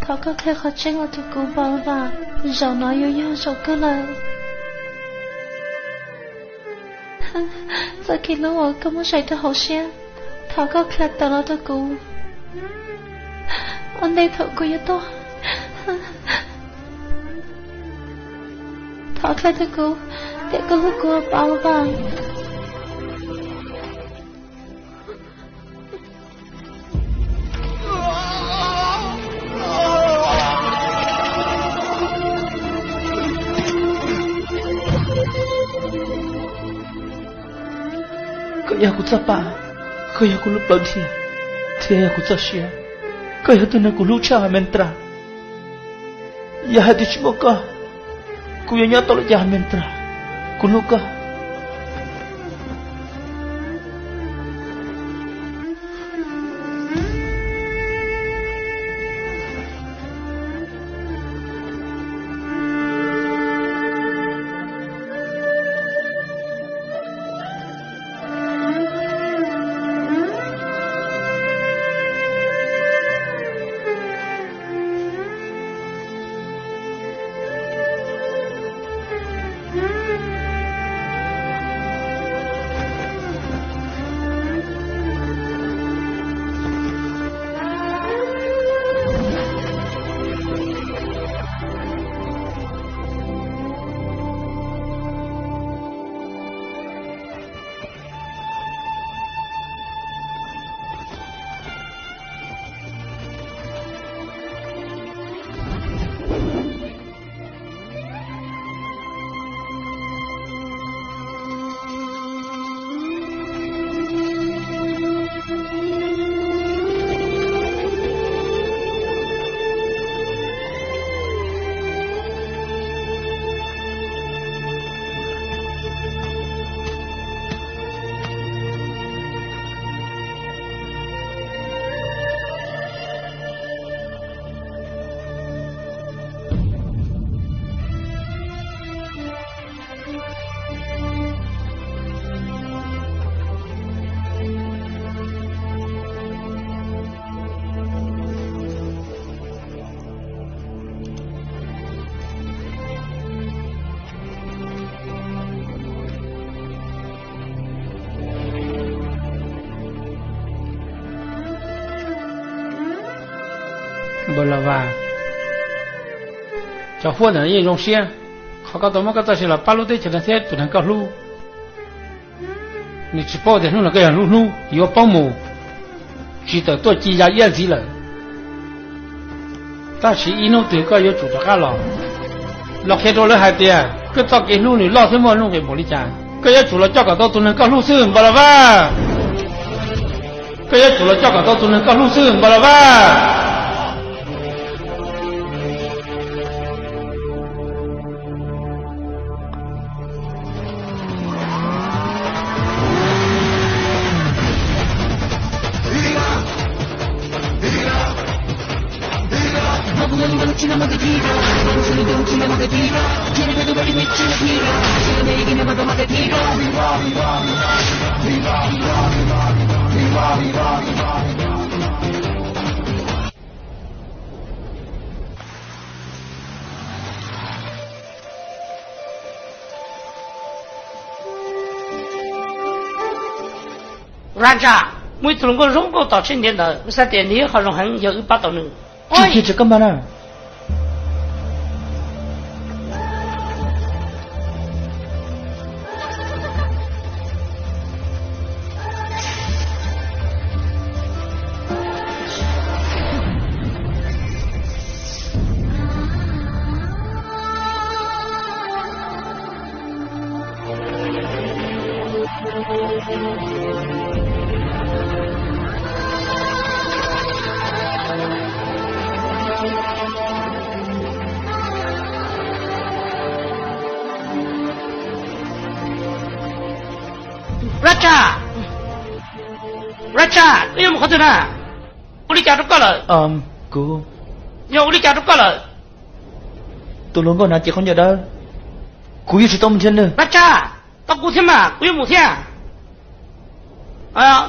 Thov koj qhia qhov tseeb los rau kuv Npau Vas, zaum no yuav yog zaum kawg lawm. Txoj kev hlub uas koj muab zais rau hauv siab, thov koj qhia tawm los rau kuv ua ntej thaum kuv yuav tuag. Thov qhia rau kuv tias koj hlub kuv Npau Vas. Koj yog kuv txoj paj, koj yog kuv lub plawv dhia, thiab yog kuv txoj sia. Koj yog tus neeg kuv hlub tshaj Mentra. Yog hais tias tsis muaj koj, kuv yuav nyob tau li cas Mentra? Kuv hlub koj. Npau Las Vas, cov huab ntawm no yeej zoo siab, qhov koj tau muab koj txoj sia los pab lub teb chaws no thiab tus neeg koj hlub. Nws tsis paub tias hnub no koj yog lub hnub yuav poob mus, tsis tawm tuaj ci ya iab ntxiv lawm. Tab sis ib hnub twg koj yuav tsum rov qab los, los qhia rau lawv hais tias koj txoj kev hlub nws loj thiab muaj nuj nqis npaum li cas. Koj yuav tsum los coj kom tau tus neeg koj hlub xwb Npau Las Vas. Koj yuav tsum los coj kom tau tus neeg koj hlub xwb Npau Las Vas. Raja, muaj ib tug hluas nkauj zoo nkauj tos tsheb ntiav ntawd, wb xav tias nws yog qhov zoo heev yog wb pab tau nws. Tsis kiag tsis koj mas na. Raja, Raja, wb yuav mus qhov twg na? Ua li cas rau koj lawm? Kuv, yog ua li cas rau koj lawm? Tus hluas nkauj hnav cev khaub ncaws dawb, kuv yuav tsis tau mus nrhiav nws. Raja, tau kuv thiab mas kuv yuav mus thiab.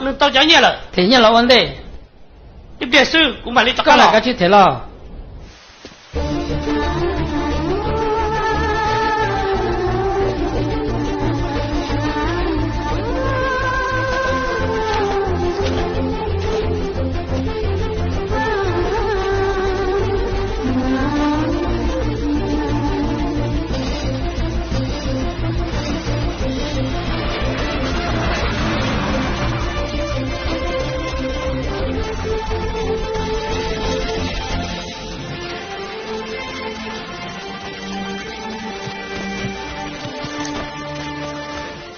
Nws tau cov nyiaj lawm. Them nyiaj los ua ntej. Ib pliag xwb kuv mam li rov qab los. Koj lam kav tsij them los.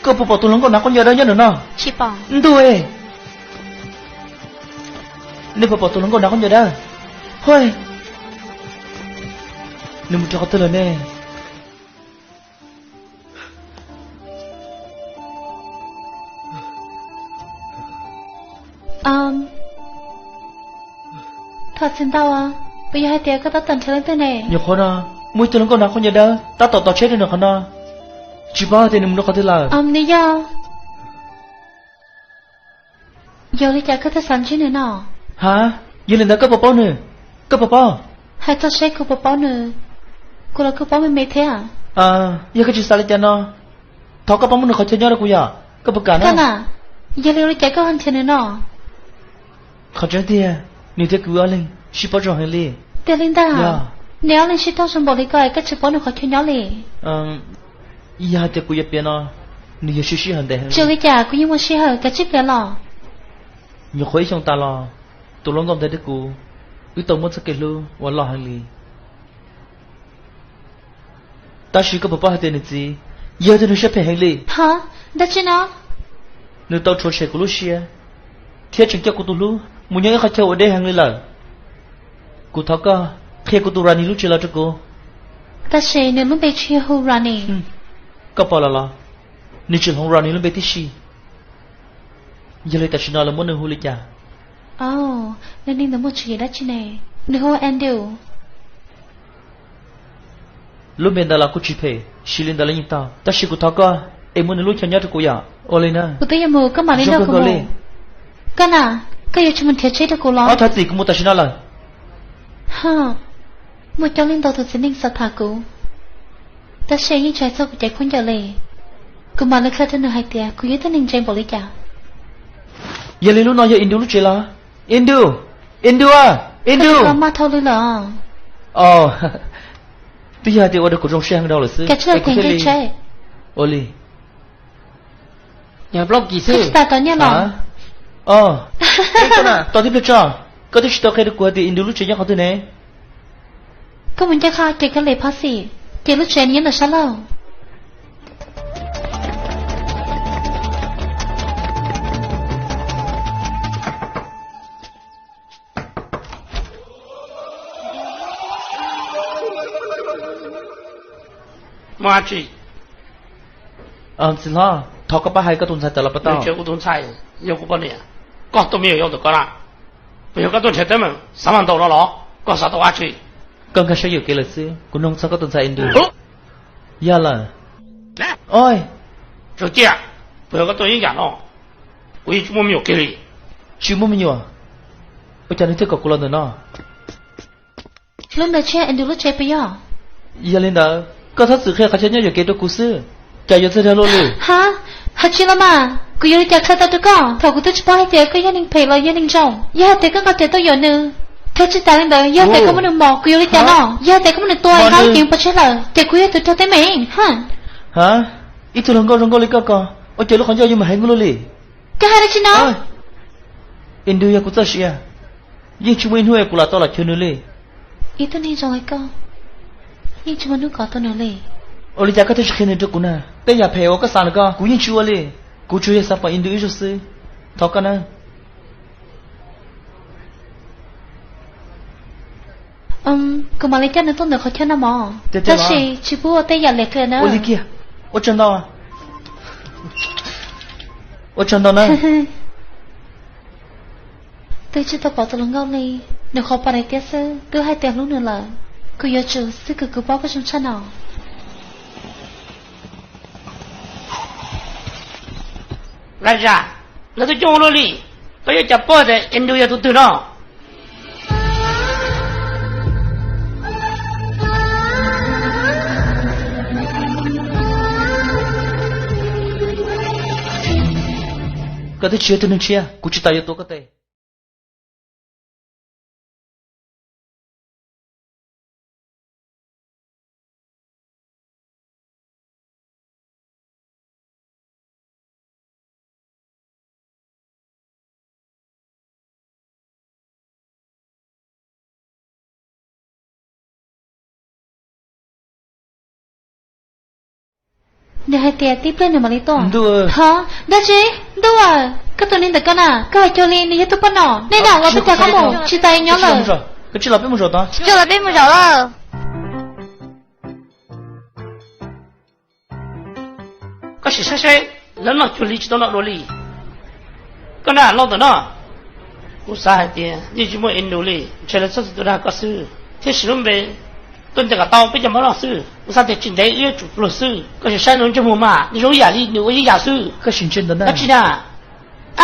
Koj puas pom tus hluas nkauj hnav khaub ncaws dawb nyob ntawm no? Tsis pom. Ntuj, nej puas pom tus hluas nkauj hnav khaub ncaws dawb? Hos, nws mus rau qhov twg lawm ne? Thov txim ntau, puas yog hais tias koj tab tom nrhiav leej twg ne? Nyuam qhuav no, muaj ib tug hluas nkauj hnav khaub ncaws dawb tab tom tos tsheb rau ntawm qhov no, tsis paub hais tias nws mus rau qhov twg lawm. Nws yog Yog li cas koj thiaj xav ntsib nws no? Ha, yog li ntawd koj puas paub nws? Koj puas paub? Hais txog seb kuv puas paub nws, kuv los kuj paub me me thiab. Yog koj tsis xav li cas no, thov koj pab muab nws qhov chaw nyob rau kuv yom, koj puas kam na? Yog li ua li cas koj ho nrhiav nws no? Qhov tseeb tiag, nws thiab kuv ob leeg sib paub zoo heev li. Tiag li ntag? Nws ob leeg sib paub zoo npaum li ko es koj tsis paub nws qhov chaw nyob li? Yog hais tias kuv yuav piav no, nws yuav siv sij hawm ntev heev. Tsis ua li cas, kuv yeej muaj sij hawm, kav tsij piav los. Nyuam qhuav ib xyoos tas los, tus hluas nkauj ntawd thiab kuv, wb tau muaj txoj kev hlub uas loj heev li. Tab sis koj puas paub hais tias nws txiv yog ib tug neeg siab phem heev li. Ha, dab tsi no? Nws tau rhuav tshem kuv lub siab, thiab tseem coj kuv tus hlub mus nyob ib qhov chaw uas deb heev li lawm. Kuv thov koj qhia kuv tus Rani lub tsev los rau kuv. Tab sis nws lub npe tsis yog hu Rani. Koj pom lawm los? Nws tsis hloov Rani lub npe tib si. Yog li tam sim no lawv muab nws hu li cas? Nws neeg ntawd muaj tswv yim dab tsi ne? Nws hu Andu. Lub npe ntawd los kuj tsis phem, siv li ntawd los yeej tau, tab sis kuv thov koj es muab nws lub chaw nyob rau kuv yom. Ua li na. Kuv twb yuav mus, koj mam li nrog kuv mus. Koj na, koj yuav tsis mus nrhiav tsheb rau kuv los? Ob thov txim, kuv mus tam sim no lawm. Muaj coob leej ntau tus txiv neej xav tham kuv, tab sis yeej tsis hais txog kuv cov khaub ncaws li. Kuv mam li qhia rau nws hais tias kuv yog ib tug neeg ntse npaum li cas. Yog li lub no yog Indu lub tsev los? Indu, Indu, Indu. Maj dhau li lawm. Twb yog hais tias ua rau kuv zoo siab heev dhau lawm xwb. Ua li. Tsis tas tau nyiaj los? Tos tib pliag tso, koj twb tsis tau qhia rau kuv hais tias Indu lub tsev nyob qhov twg ne? Koj mus ncaj qha ces koj li phab xim, ces lub tsev nyob ntawm sab laug. Muaj dab tsi? Txiv hlob, thov koj pab hais koj tus ntxhais tawm los puas tau? Kuv tus ntxhais yog kuv poj niam, koj tus me nyuam yau ntawm koj na. Puas yog koj tuaj nrhiav teeb meem xav mas ntaus no los koj xav tau dab tsi? Koj nkag siab yuam kev lawm xwb, kuv nug txog koj tus ntxhais Indu. Yog lawm. Oi, Tsuas Ciaj, puas yog koj tuaj ib yam no? Kuv yeej tsis muaj me nyuam kiag li. Tsis muaj me nyuam? Ua cas nws thiaj kom kuv los ntawm no? Lub ntawd tsis yog Indu lub tsev puas yog? Yog li ntawd koj txhob txwm qhia qhov chaw nyob yuam kev rau kuv xwb, cas yuav txawj dag luaj li. Ha, hais tsis los mas, kuv yuav li cas qhia tau rau koj thaum kuv twb tsis paub hais tias koj yog neeg phem los yog neeg zoo. Yog hais tias koj nqa riam tuaj yuam nws, thiab tsis tas li ntawd yog hais tias koj muab nws mos kuv yuav li cas no? Yog hais tias koj muab nws tua nqa lub cev pov tseg lawm ces kuv yog tus raug teeb meem. Ha, ib tug hluas nkauj zoo nkauj li koj ko, ua cas lub qhov ncauj yuav mus heev luaj li? Koj hais dab tsi no? Indu yog kuv txoj sia, yeej tsis muaj ib hnub kuv lam tau los cuag nws li. Ib tug neeg zoo li koj, yeej tsis muaj hnub kov tau nws li. Ua li cas koj thiaj tsis qhia nws rau kuv na? Tej yam phem uas koj xav ntawm koj kuv yeej tsis ua li. Kuv tsuas yog xav pom Indu ib zaug xwb. Thov koj na. Kuv mam li coj nws tuaj ntawm qhov chaw no mog, tab sis tsis pub ua tej yam liam qias na. Ua li kiag, ua tsaug ntau. Ua tsaug ntau na. Twb tsis tau pom tus hluas nkauj li, nws qhov pom daim tiab xwb twb hais tias hlub nws lawm. Kuv yuav tsum xwb kom kuv paub koj zoo tshaj no. Laija, lawv twb coob ua luaj li, koj yuav cas paub tias Indu yog tus twg no? Koj twb tsis yog tug neeg tshiab, kuv tsis tas yuav tuav koj tes. Yog hais tias tib pliag nws mam li tuaj. Hov, dab tsi? Ntuj, koj tus neeg ntawm koj na, koj hais cuag li nws yog tus poj nom. Nej na, los peb cav koj mus, tsis tas nyob lawm. Koj cia li los peb mus zaum tod. Cia li los peb mus zaum lawm. Koj sim saib saib, lawv noj cuag li tsis tau noj dua li. Koj na, lauj ntawm no, kuv xav hais tias yeej tsis muaj Endu li, ntshe lawv txhob txwm tuaj dag koj xwb, thiab sim lub npe tuaj ntes kom tau peb cov mov noj xwb. Kuv xav tias tsis ntev wb yuav tsum pluag xwb. Koj sim saib nws ntsej muag mas nws zoo ib yam li nws ua ib yam xwb. Koj sim ntsia ntawm na. Dab tsi na? A,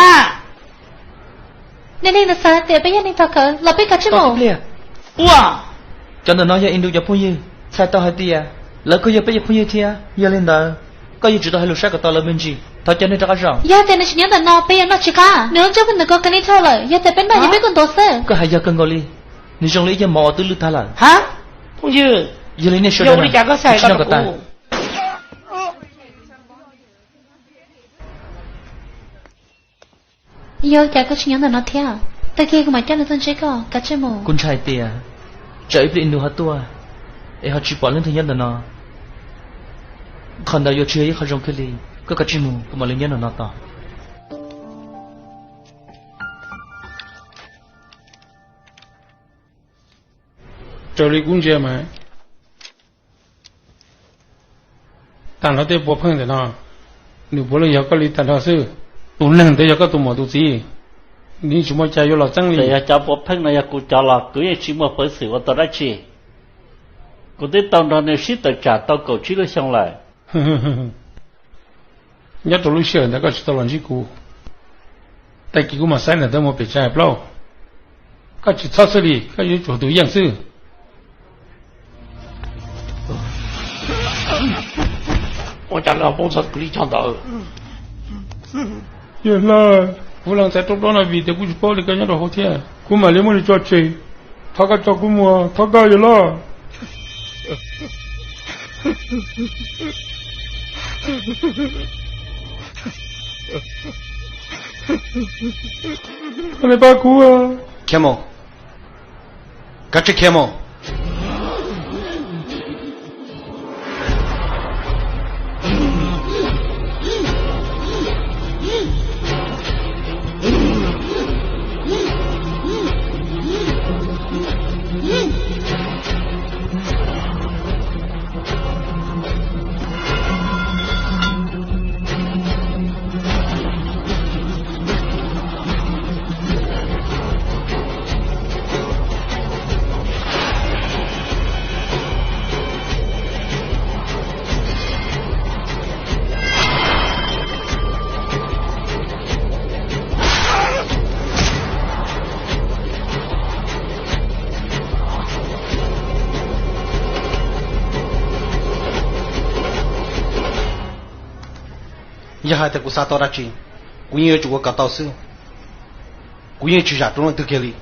nej neeg no xav tias peb yog neeg tog kawg los peb kav tsij mus. Ua, cov ntawm no yog Endu cov phooj ywg, txhais tau hais tias lawv kuj yog peb cov phooj ywg thiab. Yog li ntawd, koj yuav tsum tau hais lus saib kom tau lawv me ntsis. Thov coj nej rov qab zaum. Yog tias nws tsis nyob ntawm no, peb yuav noj tsis qab. Nws lub ntsej muag ntawm ko qias li dhau lawm, yog tias peb noj ces peb kuj ntuav xwb. Koj hais yog kawg nkaus li, nws zoo li ib co mov uas twb lwj tag lawm. Hab, phooj ywg, yog li nej sawv daws ua li cas koj xav hais tau kuv? Yog cas koj tsis nyob ntawm no thiab? Tag kis kuv mam coj nws tuaj ntsib koj, kav tsij mus. Kuv ntshai tias tsam ib pliag Endu ho tuaj es ho tsis pom leej twg nyob ntawm no, qhov ntawd yuav tsis yog ib qho zoo kiag li. Koj kav tsij mus, kuv mam li nyob ntawm no tos. Raws li kuv ntsia mas, tag nrho tej puav pheej ntawm no, nws puav leej yog koj li tag nrho xwb. Tus neeg ntawd yog koj tus muam tus txiv, nws yeej tsis muaj cas yuav los txeeb li. Txawm yog cov puav pheej no yog kuv cov los kuv yeej tsis muaj peev xwm ua tau dab tsi. Kuv twb tau nrog nws sib tawm tsam tau kaum tsib lub xyoo lawm. Nyob rau lub sij hawm ntawd koj tsis tau los ntsib kuv, tag kis kuv mam xaiv nws ntawd mus pem tsev hais plaub. Koj tsis txhob xwb li, koj yuav tsum tus yeej xwb. Ua cas lawv poob txog kuv li cog ntawd? Yawg hlob, kuv los txais rob rob no vim tias kuv tsis paub li koj nyob rau hauv thiab, kuv mam li muab nws tso tseg. Thov koj tso kuv mus, thov koj yawg hlob. Koj li pab kuv. Khiav mus. Kav tsij khiav mus. Yog hais tias kuv xav tau dab tsi, kuv yeej yuav tsum ua kom tau xwb. Kuv yeej tsis zam rau leej twg kiag li.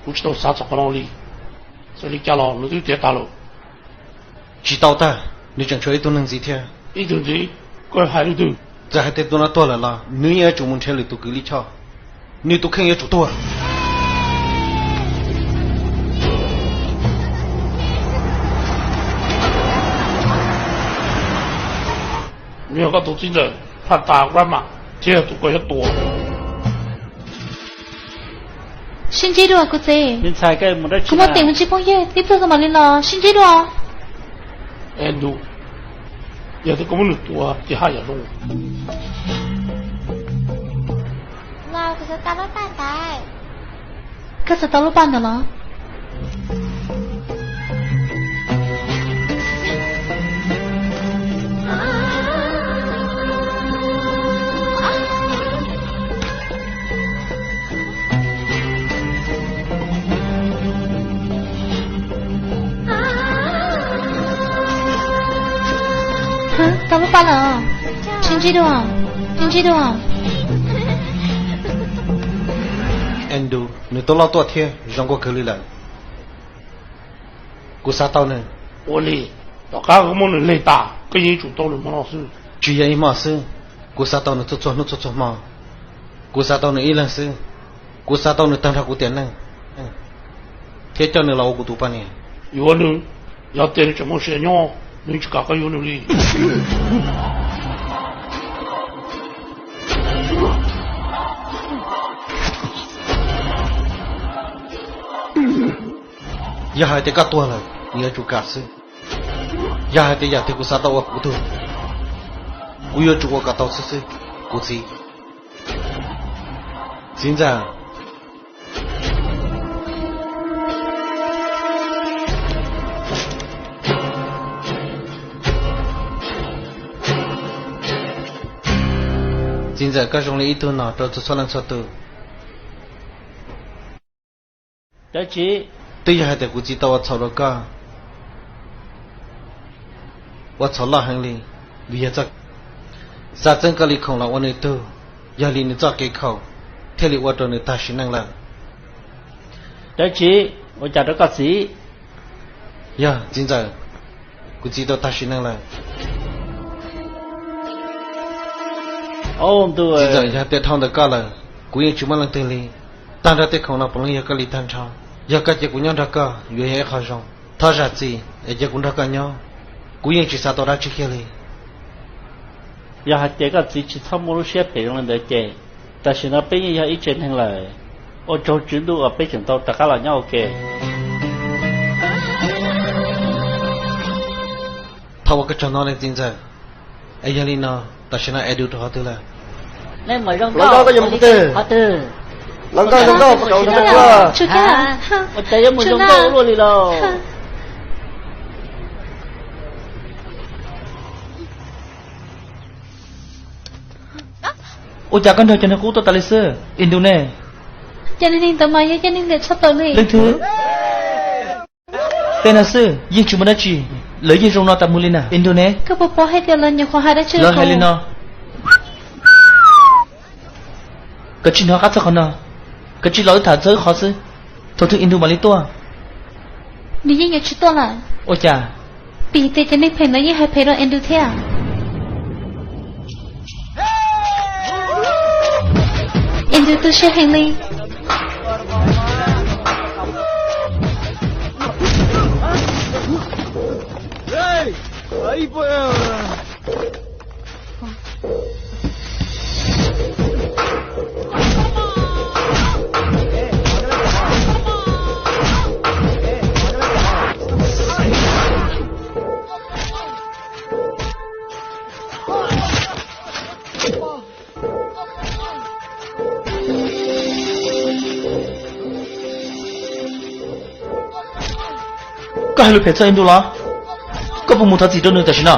Kuv tsis tau xav txog qhov no li. Txawm li cas los nws twb tiav tag lawm. Tsis tau tag, nws tseem tshuav ib tug neeg ntxiv thiab. Ib tug ntxiv? Koj hais leej twg? Txawm hais tias tus no tuag lawm los nws yeej yuav tsum mus nrhiav lwm tus kws lij choj. Nws tus kheej yuav tsum tuag. Nws yog koj tus txiv ntxawm Pha Tas Rama, thiab yog tus koj yuav tua. Sib ntsib dua kuv txiv. Kuv muaj teem mus ntsib phooj ywg, ib pliag kuv mam li los, sib ntsib dua. Endu, yog tias koj muab nws tua ces haj yam zoo. Los kuv xav tau lub paj ntawd. Koj xav tau lub paj ntawd los? Tau lub paj lawm. Sib ntsib dua, sib ntsib dua. Endu, nws tau loj tuaj thiab zoo nkauj kawg li lawm. Kuv xav tau nws. Ua li, tom qab koj muab nws leg tas, koj yeej yuav tsum tau nws hmo no xwb. Tsis yog ib hmo xwb, kuv xav tau nws txhua txhua hnub txhua txhua hmo. Kuv xav tau nws ib leeg xwb. Kuv xav tau nws tag nrho kuv tiam neej, thiab coj nws los ua kuv tus poj niam. Yuav nws, yog tias nws tseem muaj sia nyob. Nws tsis kam koj yuav nws li. Yog hais tias koj tuag lawm, nws yuav tsum kam xwb. Yog hais tias yam twg kuv xav tau ua kuv tug, kuv yuav tsum ua kom tau xwb xwb, kuv txiv. Txiv ntxawm. Txiv ntxawm, koj zoo li ib tug nom rau txhua txhua leej txhua tus. Dab tsi? Twb yog hais tias kuv txiv tau ua txhaum rau koj, ua txhaum loj heev li, vim yog txoj, xav txeeb koj li khoom los ua nws tug, yog li nws txoj kev khaum thiaj li ua rau nws tag sim neej lawm. Dab tsi? Ua cas rau koj txiv? Yog txiv ntxawm, kuv txiv tau tag sim neej lawm. Txiv ntxawm, yog tias dhau ntawm koj lawm, kuv yeej tsis muaj leej twg li. Tag nrho tej khoom no puav leej yog koj li tag nrho. Yog koj cia kuv nyob nrog koj yuav yog ib qho zoo. Thov zam txim es cia kuv nrog koj nyob, kuv yeej tsis xav tau dab tsi kiag li. Yog hais tias koj txiv tsis txhob muaj lub siab phem zoo li ntawd ces tam sim no peb yeej yog ib tsev neeg lawm. Ua tsaug Tswv Ntuj uas peb tseem tau rov qab los nyob ua ke. Thov ua koj tsaug ntau li txiv ntxawm. Es yog li no, tam sim no Andrew rau qhov twg lawm? Hluas nkauj, koj yuav mus qhov twg? Hluas nkauj, hluas nkauj, puas tau ntawm koj? Ua cas yuav mus zoo nkauj ua luaj li los? Ua cas koj nrog cov neeg qub tuaj tas li xwb, Andrew ne? Cov neeg ntawd mas yog cov neeg ntawm tshaj tawm li. Leej twg? Tej no xwb yeej tsis muaj dab tsi, lawv yeej zoo no tas mus li na, Andrew ne. Koj puas paub hais tias lawv nyuam qhuav hais dab tsi? Lawv hais li no. Koj tsis hnov qab txog qhov no, koj tsis los wb tham txog wb qhov xwb. Thaum twg Andrew mam li tuaj? Nws yeej yuav tsis tuaj lawm. Ua cas? Vim tias cov neeg phem ntawd yeej hais phem rau Andrew thiab. Andrew tu siab heev li. Koj hais lus phem txog Andrew los? Koj puas mus thov txim rau nws tam sim no?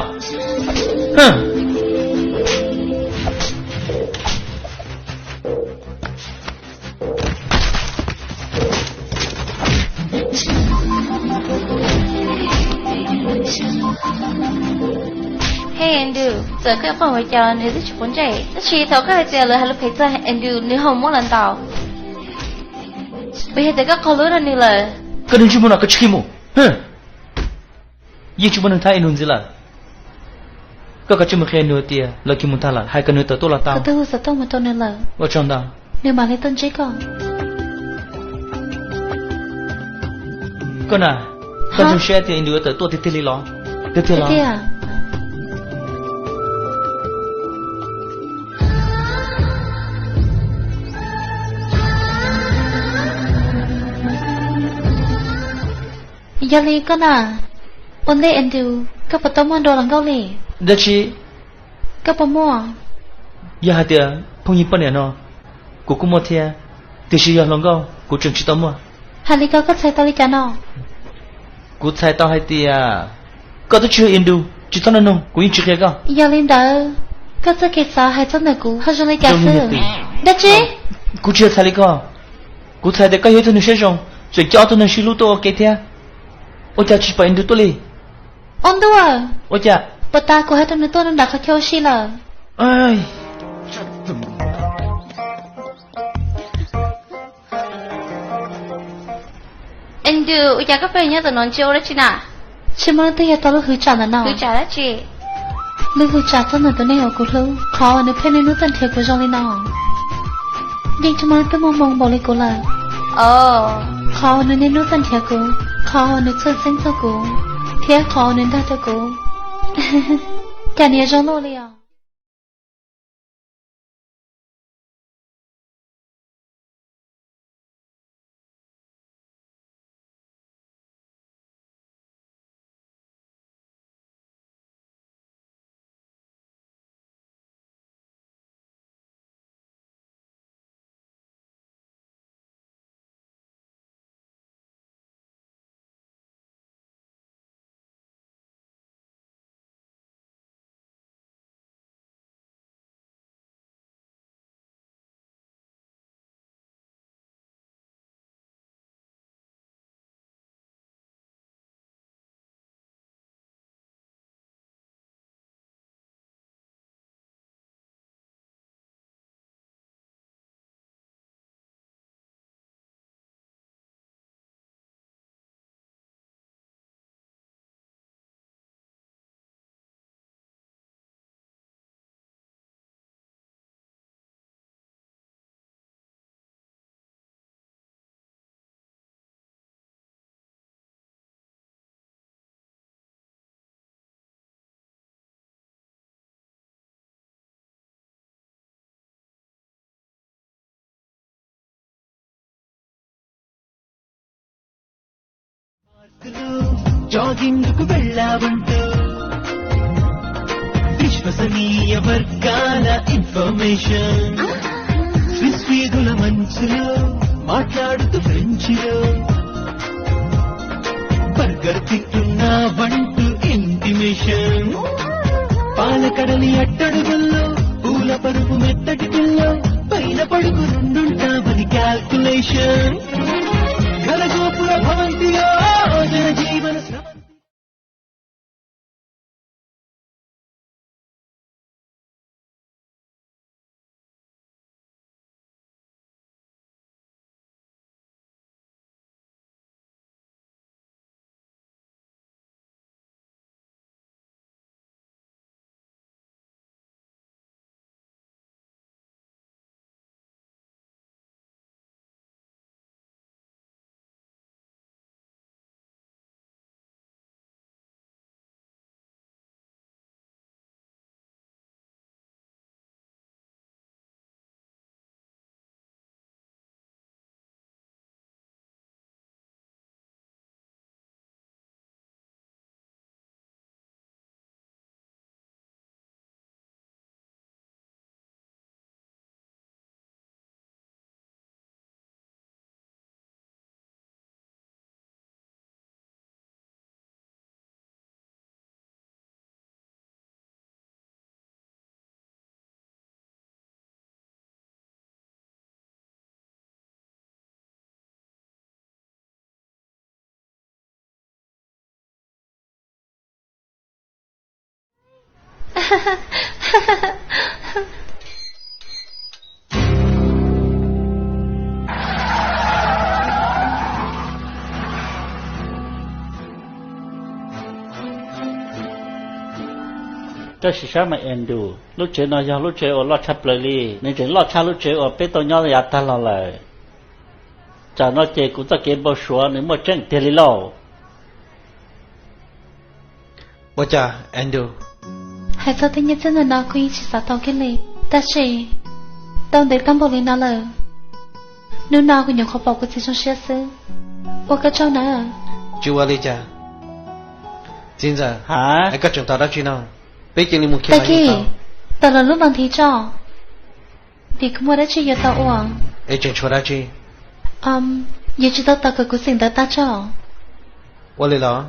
Hej Andrew, txawm koj yuav quaj npaum cas los nws twb tsis quav ntsej. Tab sis thaum koj hais tias lawv hais lus phem txog Andrew, nws ho muab los ntaus. Puas yog tias koj qaug lub rau nws lawm? Koj niag ntsej muag no, koj tsis khib mus. Yeej tsis muaj neeg thab Andrew ntxiv lawm. Koj kav tsij mus qhia nws tias lawv khiav mus tag lawm, hais kom nws tawm tuaj los tau. Kuv twb hu xov tooj mus rau nws lawm. Ua tsaug ntau. Nws mam li tuaj ntsib koj. Koj na, koj ntseeg siab tias Andrew yuav tawm tuaj tiag tiag li los? Tiag tiag los? Yog li koj na, ua ntej Andrew, koj puas tau muaj nrau hluas nkauj li? Dab tsi? Koj puas muaj? Yog hais tias phooj ywg poj niam no, kuv kuj muaj thiab, tiam sis yog hluas nkauj kuv tseem tsis tau muaj. Hais li ko koj txhais tau li cas no? Kuv txhais tau hais tias koj twb tsis yog Andrew, tsis txhob nug noog, kuv yeej tsis qhia koj. Yog li ntawd, koj txoj kev xav hais txog ntawm kuv ho zoo li cas xwb? Dab tsi? Kuv tsis yog txhais li ko. Kuv txhais tias koj yog ib tug neeg siab zoo, tseem coj ob tug neeg sib hlub tuaj ua ke thiab. Ua cas tsis pom Andrew tuaj li? Ua ntuj, ua cas? Puas tas kuv hais rau nws tuaj nram qhov chaw ua si lawm. Andrew, ua cas koj pheej nyob ntawm no ntsia ua dab tsi na? Tsis muaj leej twg yog tau lub hwv tsam ntawm no. Hwv tsam dab tsi? Lub hwv tsam txog ntawm tus neeg uas kuv hlub, qhov uas nws pheej niaj hnub tuaj nrhiav kuv zoo li no. Yeej tsis muaj leej twg muaj hmoo npaum li kuv lawm. Qhov uas nws niaj hnub tuaj nrhiav kuv, qhov uas nws txhawj xeeb txog kuv, thiab qhov uas nws nrog rau kuv, Cas niam zoo luaj li os? Jogging కు వెళ్ళావంటూ విశ్వసనీయ వర్గాల information. Swiss వీధుల మంచులో మాట్లాడుతూ ఫ్రెంచ్లో బర్గర్ తింటున్నావంటూ ఇంటిమేషన్. పాలకడలి అట్టడుగుల్లో పూల పరుపు మెత్తటి పిల్లో పైన పడుకునుండుంటావని క్యాల్కులేషన్. ఘనగోపుర భవంతిలో జనజీవన స్రవంతి. Koj sim saib mas Andrew, lub tsev no yog lub tsev uas loj tshaj plaws li, nws tseem loj tshaj lub tsev uas peb tau nyob yav tag los lawm. Tsam no ces kuv txoj kev npau suav nws muaj tseeb tiag li lauj. Ua cas Andrew? Hais txog tej nyiaj txiag ntawm no kuv yeej tsis xav tau kiag li. Tab sis tau ntev tag npaum li no lawm, hnub no kuv nyuam qhuav pom kuv txiv zoo siab xwb. Ua koj tsaug na. Tsis ua li cas. Txiv ntxawm, koj tseem tos dab tsi no? Peb cia li mus khiav los yeej tau. Tawm los lub vas thiv tso, vim kuv muaj dab tsi yuav tau ua. Es tseem tshuav dab tsi? Yuav tsis tau tos kom kuv xeem ntawv tag tso. Ua li los.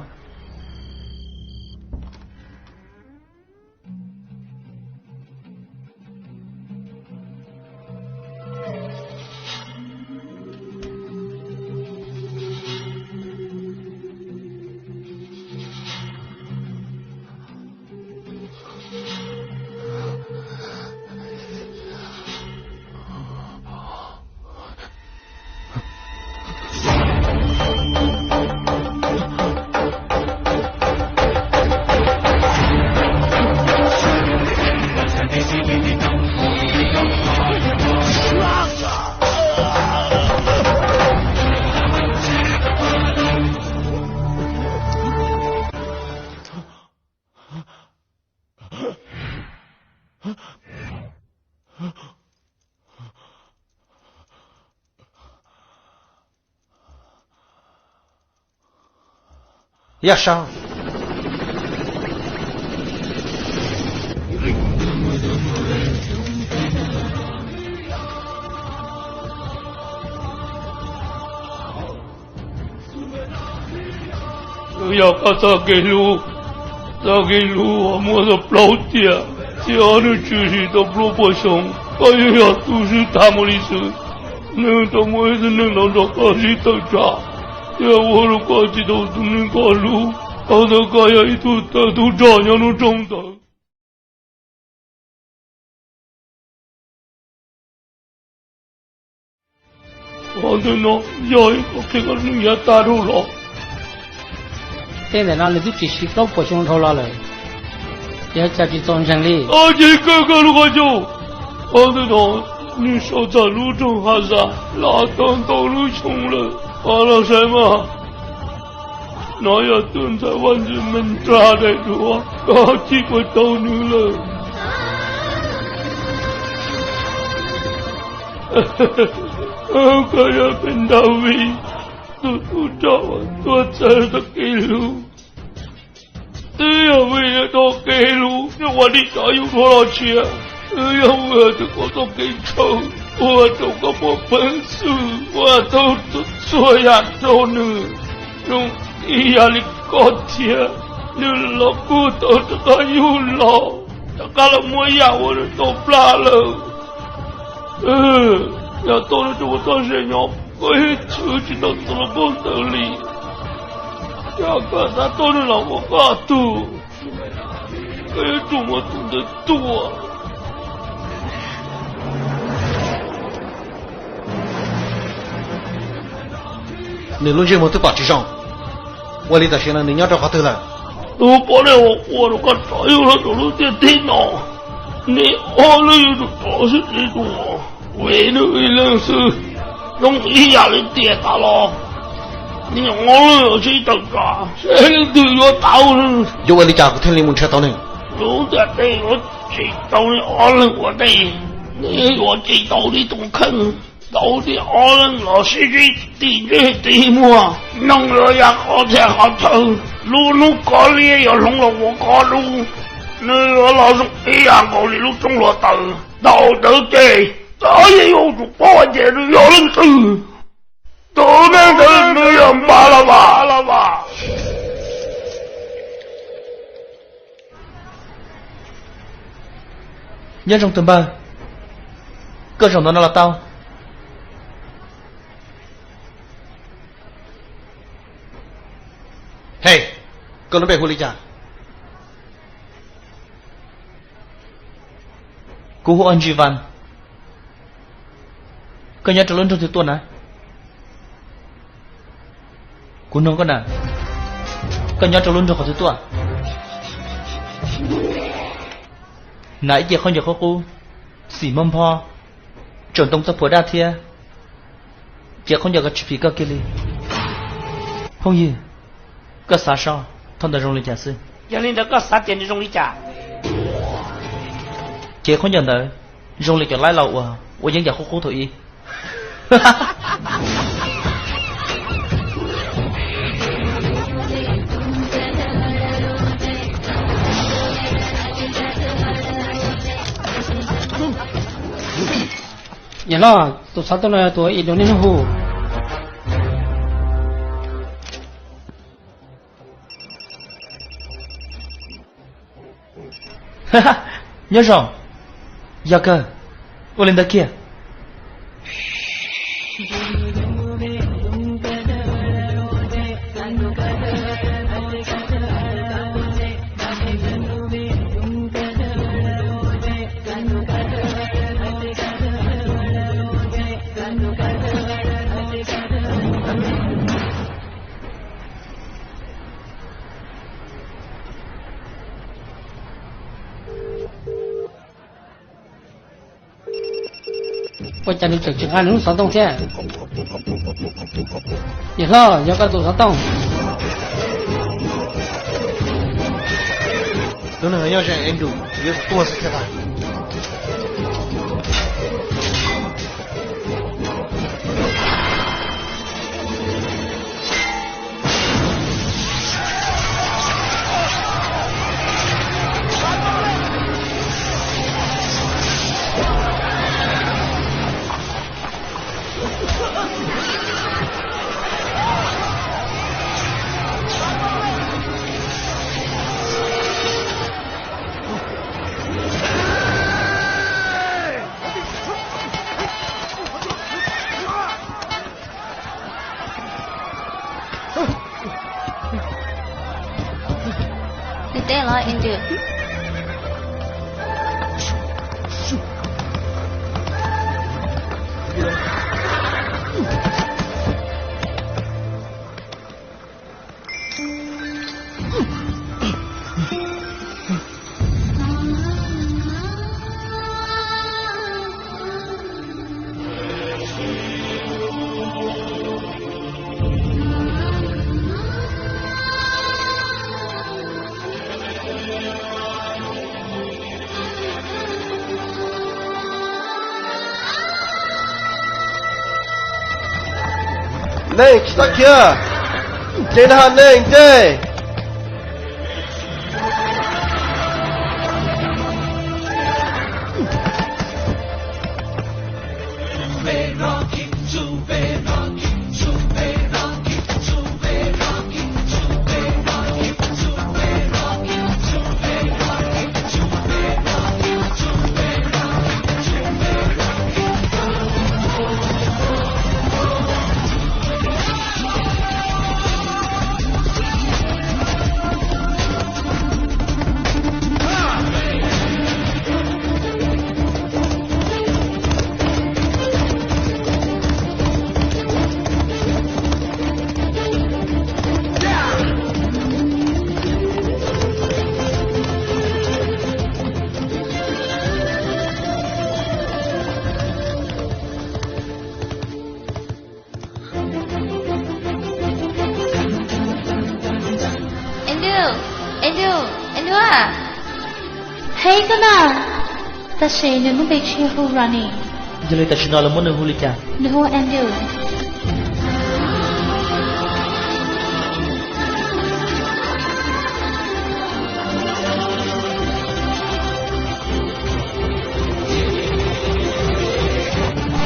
Yaj Sab, yog koj txoj kev hlub, txoj kev hlub uas muaj tau plaub tiam, thiab ob nws tswv sim tau plaub puas xyoo, koj yeej yog tus swb tag mus li xwb. Nws tau muaj ib tug neeg los nrog koj sib tawm tsam, thiab ua rau koj tsis tau tus neeg koj hlub, thaum ntawd koj yog ib tug tawm tub rog nyob hnub rooj ntawd. Qhov ntawm no yog ib qho qhia koj neej yav tag dhau los. Tej ntawm no nws twb tsis siv plaub puas xyoo dhau los lawm, ces cas tsis txaus ntseeg li. Ces kawg kawg lub qhov cub, qhov ntawm no nws sau txog lub rooj Hav Zas los tau ntau lub xyoo lawm. Koj los saib mas, no yog tus ntxhais vaj ntxwv Mees Nra daim duab, koj tsis pom tau nws lawm. Koj yog peb Daviv tus tub rog uas tuag txawv txoj kev hlub. Twb yog vim yog txoj kev hlub nws ua li cov yus dua los tshiab. Twb yog vim yog tus koj txoj kev ntshaw ua rau koj muaj peev xwm ua tau txhua yam rau nws zoo ib yam li koj thiab. Nws los kuj tau rov qab yug los, rov qab los muab yam ua rau tau plab lawm. Yog tau nws tus ua txoj sia nyob, koj yeej tshwv tsis tau tus hluas nkauj ntawd li. Yog koj xav tau nws los ua koj tug, koj yuav tsum muab tus ntawd tua. Nws lub ntsej muag twb pom tsis zoo, ua li tam sim no nws nyob rau qhov twg lawm? Tus poj niam uas ua rau koj rov yug los rau lub ntiaj teb no, nej ob leeg yuav tsum rov sib ntsib dua, vim nws ib leeg xwb zoo ib yam li tiam tas los. Nej ob leeg yuav sib tawm tsam seb leej twg yuav tau. Yuav ua li cas kuv thiaj li mus nrhiav tau nws? Lub ntiaj teb yuav tsim tau nej ob leeg ua teb, nej yuav tsim tau ib tug kheej, tau nej ob leeg los sib ntsib tim ntsej tim muag, noog lawv yam qhov txhia qhov chaw. Lub hnub koj liab yuav hloov los ua koj dub, nws yuav los zoo ib yam nkaus li lub roob hluav taws. Thaum ntawd ces koj yeej yuav tsum paub hais tias nws yog leej twg. Tus neeg ntawd nws yog Npab Las Vas. Nyob zoo tus npawg, koj zaum ntawm no los tau. Hej, koj lub npe hu li cas? Kuv hu ua Ntsis Vas. Koj nyob rau lub nroog twg tuaj na? Kuv nug koj na, koj nyob rau lub nroog qhov twg tuaj? Hnav ib ce khaub ncaws qub qub, xim mob nphob, tsaus ntoo txoj phuam daj thiab, ces khaub ncaws ko tsis phim koj kiag li. Phooj ywg, koj xav seb thaum ntawd zoo li cas xwb? Yog li ntawd koj xav tias nws zoo li cas? Ces khaub ncaws ntawd zoo li cov laib laus uas ua yeeb yam qub qub thaum ub. Niam hlob, tus xov tooj no yog tus ib tug niaj hnub hu. Nyob zoo. Yog kawg, ua li ntawd kiag. Ua cas nws tseem tsis nqa nws lub xov tooj thiab? Niam hlob, yog koj tus xov tooj. Tus neeg nyob ze Andrew yuav tuag xwb thiab tas. Teb los Andrew. Neeg tsis txhob khiav, nce na, neeg nce. Andrew, Andrew, Andrew a. Hej, koj na. Tab sis nws lub npe tsis yog hu Ronnie. Yog li tam sim no lawv muab nws hu li cas? Nws hu Andrew.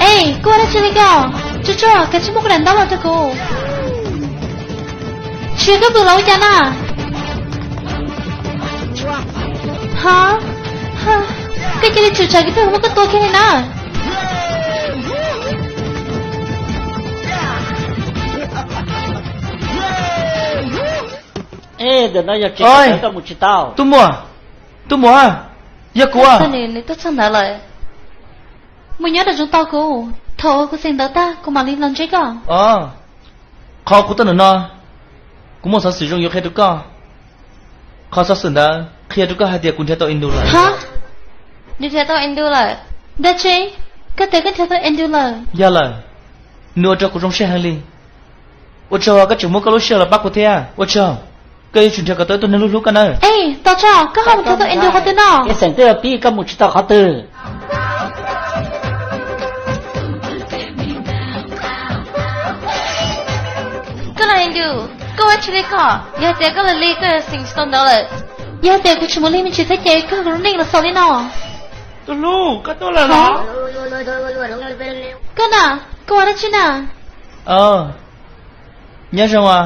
Ej, koj ua dab tsi li ko? Tsuag tsuag, koj tsis muab kuv daim ntaub los rau kuv. Tsis yog koj pw los ua cas na? Ha? Koj cia li tsom tsam koj twb muab koj tua kiag li na. Ej, ntawm no yog tsev koj mus tsis tau. Tub muam, tub muam, yog kuv. Nws tuaj txog ntawd lawm. Mus nyob rau zoov tos kuv, thaum kuv xeem ntawv tag kuv mam li los ntsib koj. Qhov kuv tuaj ntawm no, kuv muaj xov xwm zoo yuav qhia rau koj. Qhov xov xwm ntawd qhia rau koj hais tias kuv nrhiav tau Endu lawm. Ha? Nws nrhiav tau Endu lawm? Dab tsi? Koj tias koj nrhiav tau Endu lawm? Yog lawm, nws ua rau kuv zoo siab heev li. Ua tsaug koj tseem muab koj lub sij hawm los pab kuv thiab. Ua tsaug, koj yuav tsum nrhiav kom tau ib tug neeg hlub hlub koj nawb. Ej, tau tso, koj ho mus nrhiav tau Endu qhov twg no? Ej, xeem twb pib, koj mus tsis tau qhov twg. Koj los Endu, koj ua tsi li ko? Yog tias koj los li koj yuav xeem tsis tau ntawd lawm. Yog tias kuv tsis mus li me ntsis thiab ces koj ua neej los xaus li no. Tus hlub, koj tuaj lawm los? Koj na, koj ua dab tsi na? Nyob zoo,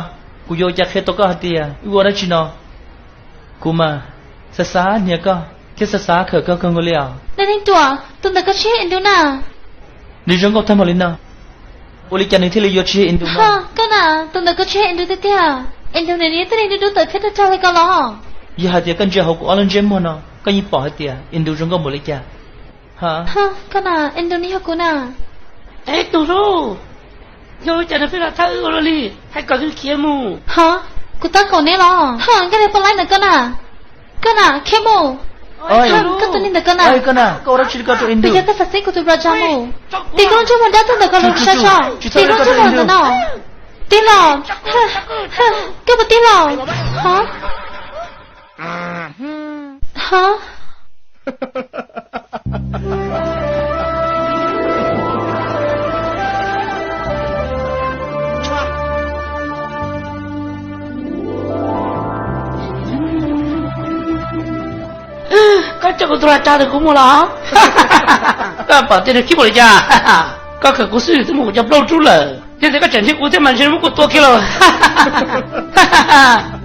kuv yuav ua cas qhia tau koj hais tias wb ua dab tsi no. Kuv mas xav xav hnia koj thiab xav xav khawm koj kawg nkaus li os. Dab neeg ruam, tus ntawd koj tsis yog Endu na. Nws zoo nkauj tag npaum li no, ua li cas nws thiaj li yuav tsis yog Endu no? Koj na, tus ntawd koj tsis yog Endu tiag tiag. Endu nws yeej tib neeg dub dub tawv thiab rog rog li ko los? Yog hais tias koj ntsia hauv kuv ob lub ntsej muag no, koj yeej pom hais tias Endu zoo nkauj npaum li cas. Koj na, Endu nws yog kuv na. Ej, tus hlub, yog ua cas nws pheej los thawb wb ua luaj li, hais kom nws khiav mus. Ha, kuv tab kaum neb los? Ha, nkaj li poj laib ntawm koj na. Koj na, khiav mus. Koj tus neeg ntawm koj na, koj ua dab tsi li ko rau Endu? Yog koj xav txeeb kuv tus Raja mus, tis koj lub ntsej muag dab tuag ntawm koj los sab tso. Tis koj lub ntsej muag ntawm no. Tig los. Koj puas tig los? Ha? Ha? Koj coj kuv tus Raja ntawm kuv mus los? Koj pom tias nws khib npaum li cas? Koj khawm kuv xwb twb muab kuv cov plaub rub lawm. Yog tias koj tseem nrhiav kuv thiab mas ntshe muab kuv tua kiag lawm.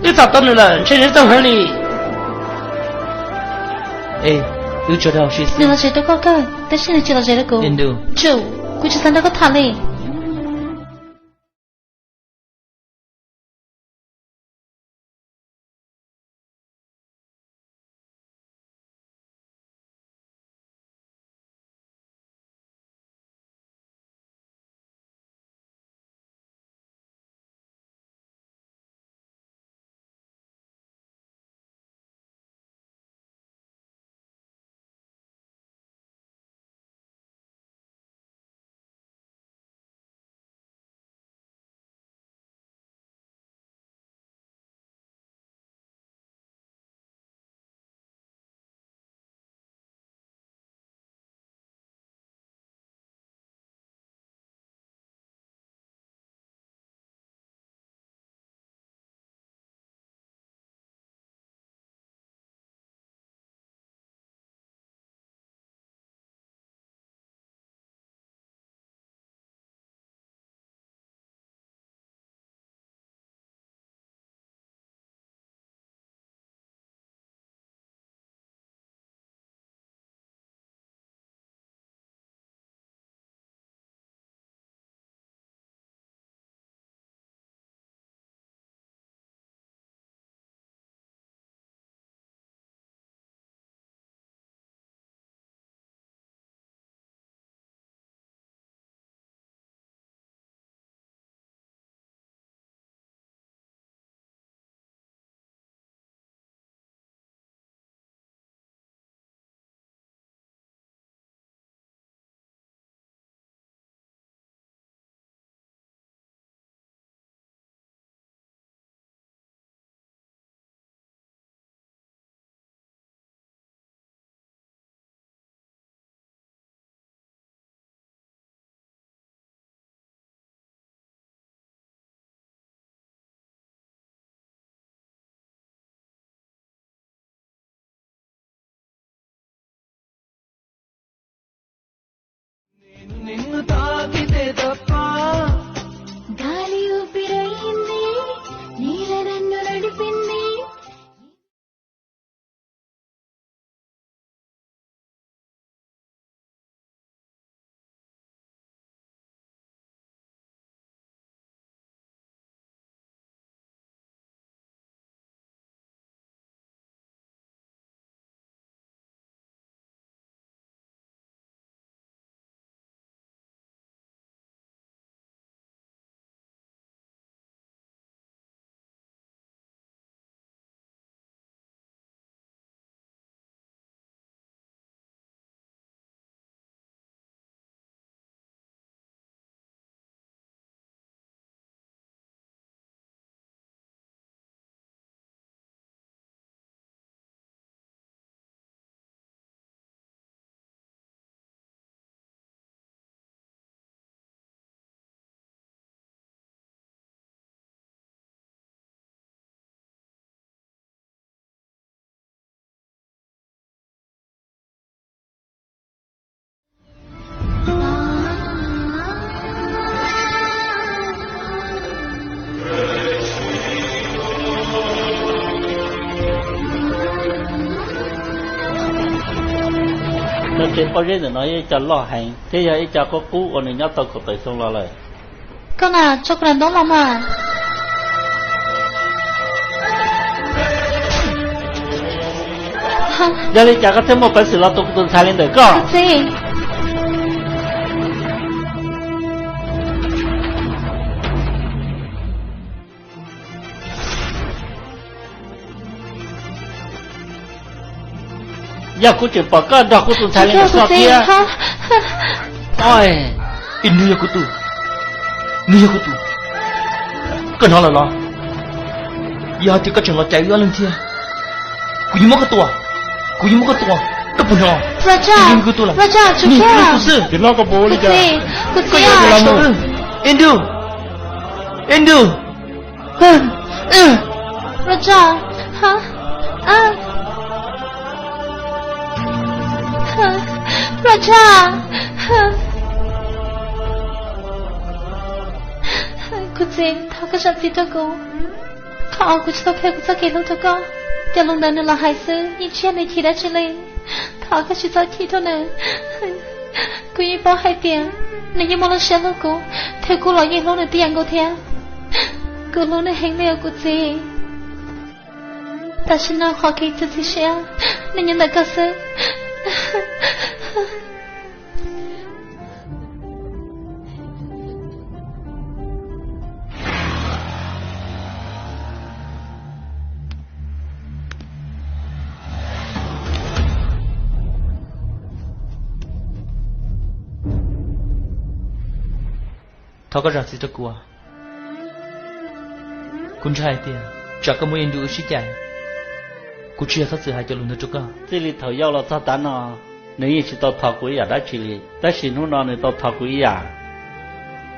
Wb txhom tau nws lawm, ntshe nws tau heev li. Nws los zes rau koj kawg, tab sis nws tsis los zes rau kuv. Tsum, kuv tsis xav nrog koj tham li. Cov tsev pob zeb ntawm no yog ib co loj heev thiab yog ib co qub qub uas nws nyob tau kaum tawm xyoo los lawm. Koj na, tso kuv daim ntaub los mas. Yog li cas koj thiaj muaj peev xwm los tua kuv tus ntxhais li ntawm koj? Txiv, yog kuv tseem pom koj nrog kuv tus ntxhais li ntawm koj thiab. Ib, nws yog kuv tus, nws yog kuv tus. Koj hnov lawm los? Yog hais tias koj tseem los cais wb ob leeg thiab, kuv yuav muab koj tua, kuv yuav muab koj tua. Koj puas hnov? Nws yog kuv tus lawm, nws yog kuv tus xwb. Koj yog los mus. Endu, Endu. Raja, ha, a, Raja, kuv txiv, thov koj zam txim rau kuv. Qhov uas kuv tsis tau qhia kuv txoj kev hlub rau koj, ces lus ntawd nws los hais xwb, yeej tsis yog nws chim dab tsi li. Thov koj tsis txhob chim rau nws. Kuv yeej paub hais tias nws yeej muaj lub siab hlub kuv, thiab kuv los yeej hlub nws tib yam nkaus thiab. Kuv hlub nws heev li os kuv txiv. Tam sim no qhov kev txiav txim siab nws nyob ntawm koj xwb. Thov koj zam txim rau kuv. Kuv ntshai hais tias tsam koj muab Endu wb sib cais, kuv tsis yog txhob txwm hais cov lus ntawd rau koj. Txij li thaum yau los txog tav no, nws yeej tsis tau thov kuv ib yam dab tsi li, tab sis hnub no nws tau thov kuv ib yam.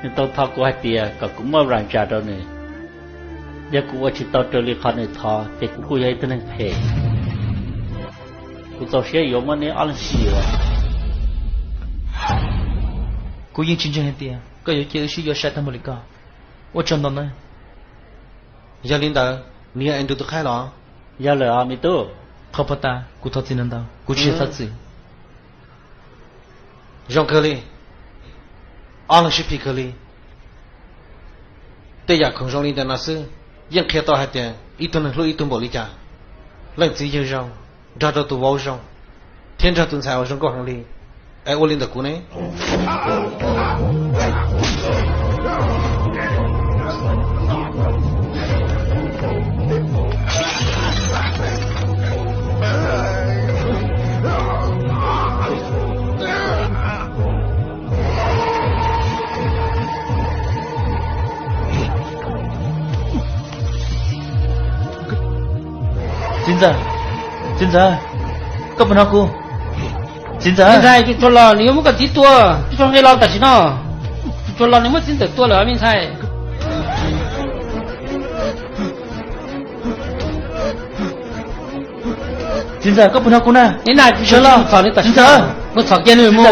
Nws tau thov kuv hais tias kom kuv muab Ranja rau nws. Yog kuv ua tsis tau raws li qhov nws thov ces kuv kuj yog ib tug neeg phem. Kuv txaus siab yuav muab neb ob leeg sib yuav. Kuv yeej tsis ntseeg hais tias koj yuav cia wb sib yuav sai tag mus li ko. Ua tsaug ntau nawb. Yog li ntawd, nws yog Endu tus qhaib los? Yog lawm os me tub. Qhov puag ta kuv thov txim ntau ntau, kuv tsis yog txhob txwm. Zoo kawg li, ob leeg sib phim kawg li. Tej yam khoom zoo li ntawm no xwb yeej qhia tau hais tias ib tug neeg hlub ib tug npaum li cas. Leej txiv yawg zoo nrog rau tus vauv zoo, thiab nrog tus ntxhais uas zoo nkauj heev li, es ua li ntawm kuv ne. Txiv ntxawm, txiv ntxawm, koj puas hnov kuv? Txiv ntxawm. Me ntxhais, tus tsov los nws yuav muab koj txiv tua, tus tsov nqi los tam sim no. Tus tsov los nws muab txiv ntxawm tua lawm me ntxhais. Txiv ntxawm, koj puas hnov kuv na? Txiv ntxawm, txiv ntxawm,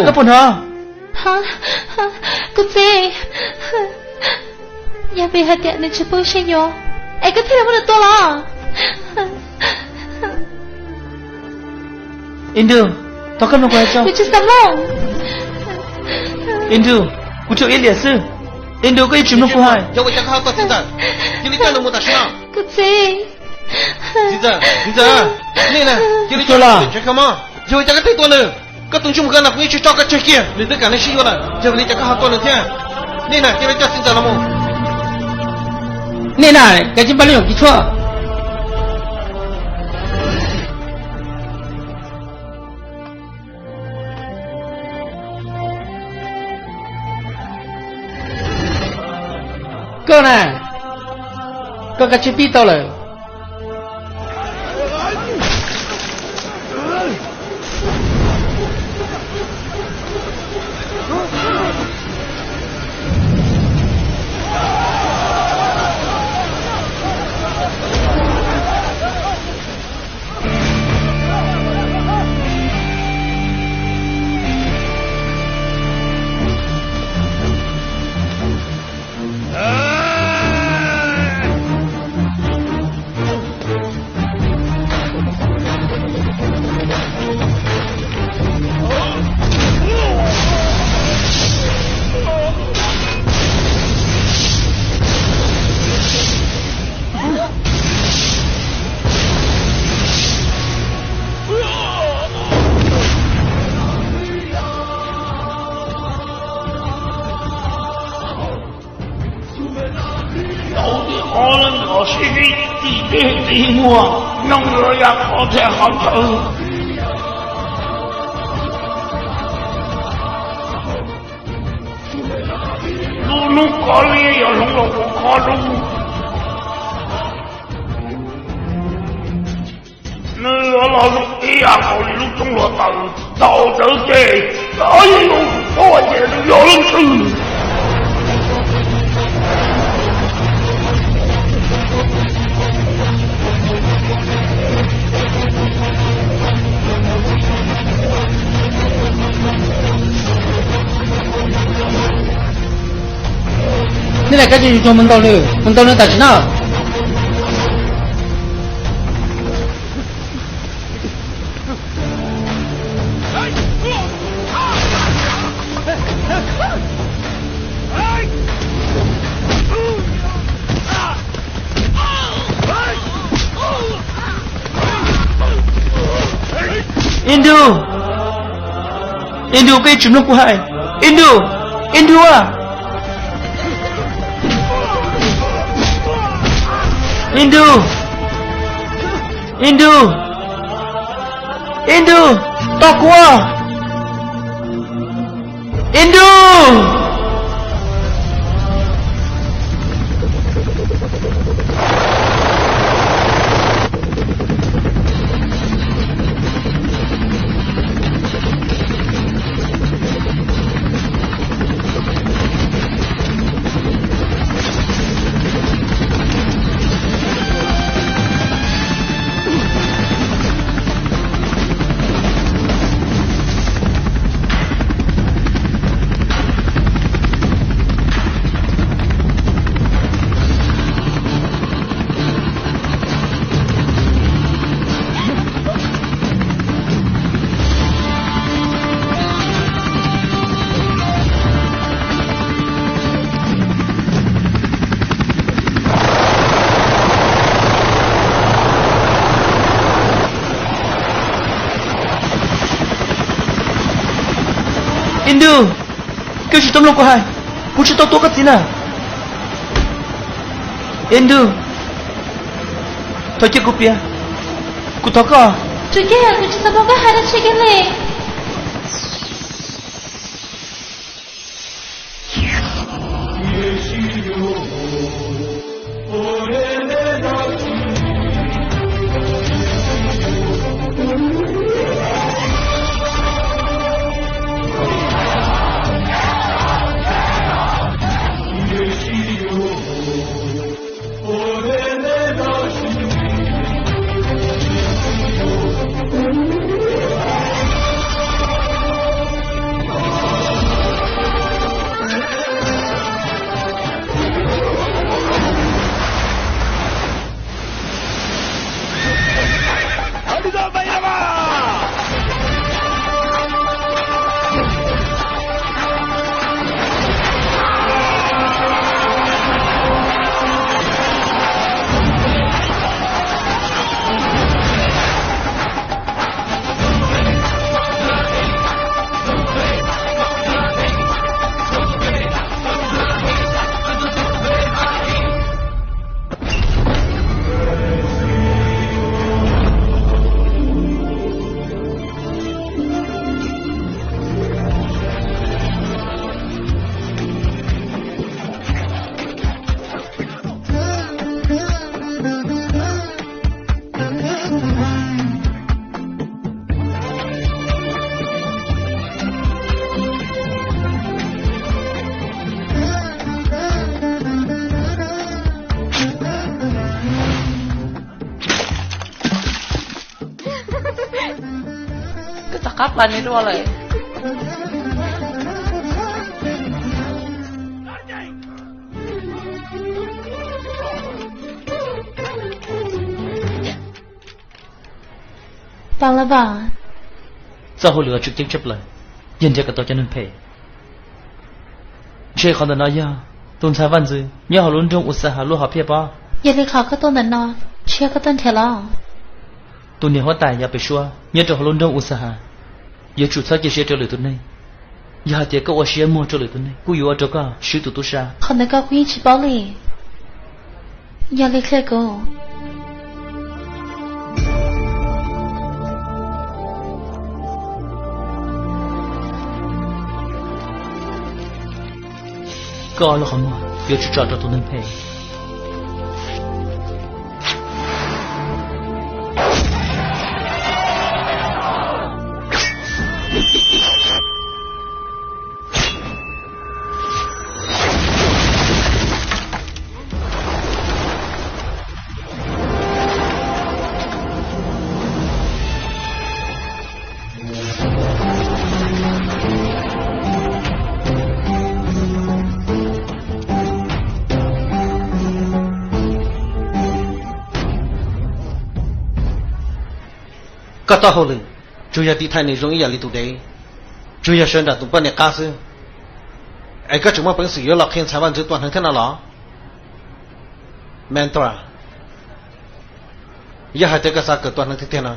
koj puas hnov? Kuv txiv, yog vim hais tias nws tsis pub sib yuav es koj thiaj li muab nws tua los? Indus, thov koj mloog kuv hais tso. Kuv tsis xav mloog. Indus, kuv tsuas ib liam xwb. Indus, koj yuav tsum mloog kuv hais. Yog ua cas koj ho tua txiv ntxawm? Cia li coj nws mus tam sim no. Kuv txiv. Txiv ntxawm, txiv ntxawm, nej na, cia li coj nws mus tsev kho mob. Yog ua cas koj thiaj tua nws? Koj tus ntsuj mus koj no kuv yeej tsis tso koj tseg kiag, nws twb kam nws sib yuav lawm, yog vim li cas koj ho tua nws thiab? Nej na, cia li coj txiv ntxawm los mus. Nej na, kav tsij npaj lub nyuam kis tshuaj. Koj na, koj kav tsij pib tau lawm. Tau tias qhov leej los sib sib txim teb txim muag, noog los yam qhov txhia qhov chaw. Lub hnub kov liab yog hloov los ua kov lub. Nws yuav los zoo ib yam nkaus li lub roob hluav taws tau rawv ces, yuav ua ces nws yog leej twg? Nej lam kav tsij yug tso mus ntaus nws, mus ntaus nws tam sim no. Indu, Indu, koj yuav tsum mloog kuv hais. Indu, Indu a, Indu, Indu, Indu, tos kuv. Indu! Indu, koj tsis tau mloog kuv hais, kuv tsis tau tua koj txiv na. Indu, thov cia kuv piav, kuv thov koj. Tsis, kuv tsis tau mloog koj hais dab tsi kiag li. Koj rov qab pab nws dua lawm. Pab Lab Vas, txoj hauj lwm tseem ceeb tshaj plaws, yog nrhiav kom tau cov neeg phem. Ntshe qhov ntawm no yog tus ntxhais vaj ntxwv nyob hauv lub nroog Uxaha lub hom phiaj pob. Yog li qhov koj tuaj ntawm no, ntshe koj tuaj nrhiav los? Tus niam huab tais yav pem suab nyob rau hauv lub nroog Uxaha. Yuav tsum txhob cia siab rau lwm tus neeg. Yog hais tias koj ua siab muag rau lwm tus neeg, kuj yuav ua rau koj swb tus tub sab. Qhov ntawd koj kuj yeej tsis paub li. Yog li qhia kuv. Koj lub qhov muag yuav tsum tso rau tus neeg phem. Koj txoj hauj lwm tsuas yog tiv thaiv nws zoo ib yam li tus dev, tsuas yog sawv nram tus poj niam qab xwb. Es koj tseem muaj peev xwm yuav los qhia ntxhais vaj ntxwv tua hneev thiab no los? Mentor, yog hais tias koj xav kawm tua hneev tiag tiag no,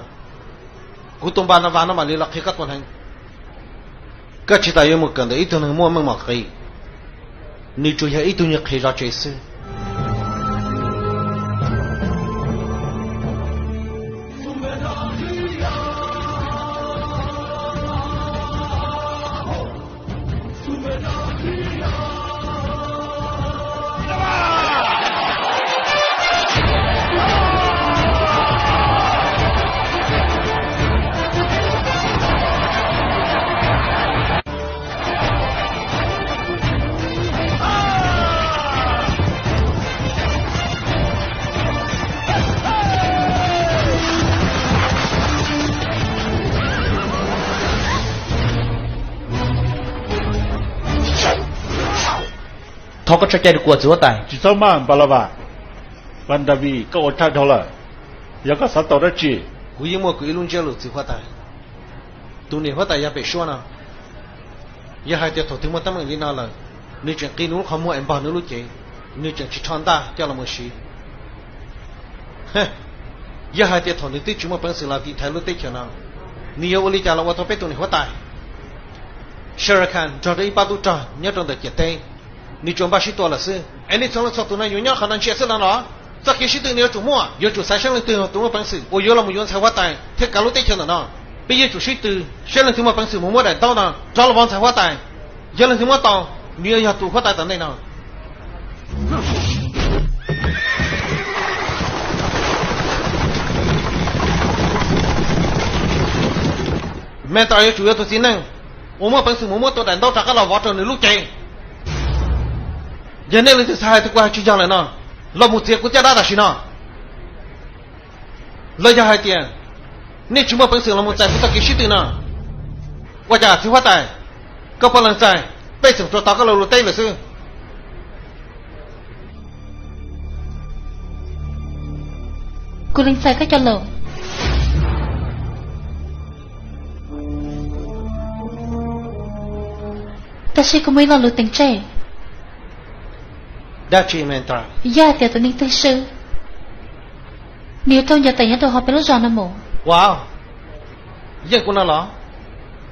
kuv tus npa no vas no mam li los qhia koj tua hneev. Koj tsis tas yuav mus kawm ntawm ib tug neeg muaj meej mom qis, nws tsuas yog ib tug nyuag qhia zov tsev xwb. Thov koj tso cai rau kuv, txiv huab tais. Tsis txhob maj, Npalavat. Vas Davis, koj ua tag dhau lawm. Yog koj xav tau dab tsi? Kuv yeej muaj kuv ib lub ntsiab lus, txiv huab tais. Tus niam huab tais yav pem suab no, yog hais tias thaum twg muaj teeb meem li no lawm, nws tseem qi nws lub qhov muag es npog nws lub cev, nws tseem tsis rho ntaj coj los mus siv. Yog hais tias thaum nws twb tsis muaj peev xwm los tiv thaiv lub teb chaws no, nws yuav ua li cas los ua tau peb tus niam huab tais? Shere Khan nrog rau ib pab tub rog nyob rau ntawm ciam teb, nws tsuas npaj sib tua lawm xwb. Es nej txhua leej txhua tus no yuav nyob qhov no ntsia xwb no los? Txoj kev sib tw nws yuav tsum muaj, yuav tsum xaiv saib leej twg tus muaj peev xwm uas yuav los mus yuav ntxhais huab tais thiab kav lub teb chaws ntawm no. Peb yuav tsum sib tw, saib leej twg muaj peev xwm mus muab daim ntaub no rov los vov ntxhais huab tais. Yog leej twg muab tau, nws yuav yog tus huab tais tom ntej no. Mentor yuav tsum yog tus txiv neej uas muaj peev xwm mus muab tus daim ntaub rov qab los vov rau nws lub cev. Yog nej leej twg xav hais tias kuv hais tsis yog lawm no, los mus txiav kuv caj dab tam sim no. Los yog hais tias nej tsis muaj peev xwm los mus txais kuv txoj kev sib tw no, ua cas txiv huab tais, koj puav leej txais, pej xeem rau tod koj lo lus teb lawm xwb. Kuv lees txais koj cov lus, tab sis kuv muaj ib lo lus teem tseg. Dab tsi, Mentor? Yog hais tias tus neeg twg swb, nws yuav raug ncaws tawm nyob rau hauv peb lub zos no mus. Wow, yeej kuv no los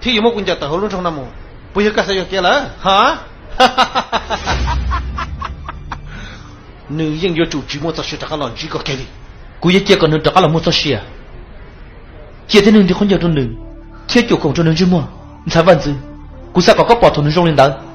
thiaj yuav muab kuv ncaws tawm hauv lub nroog no mus. Puas yog koj xav yuam kev lawm ha? Nws yeej yuav tsum tsis muaj txoj sia rov qab los ntsib koj kiag li. Kuv yuav cia kom nws rov qab los muaj txoj sia. Cia tib neeg nrhiav khaub ncaws rau nws, thiab cuam khoom rau nws ntsej muag. Ntxhais vaj ntxwv, kuv xav kom koj pom thaum nws zoo li ntawd.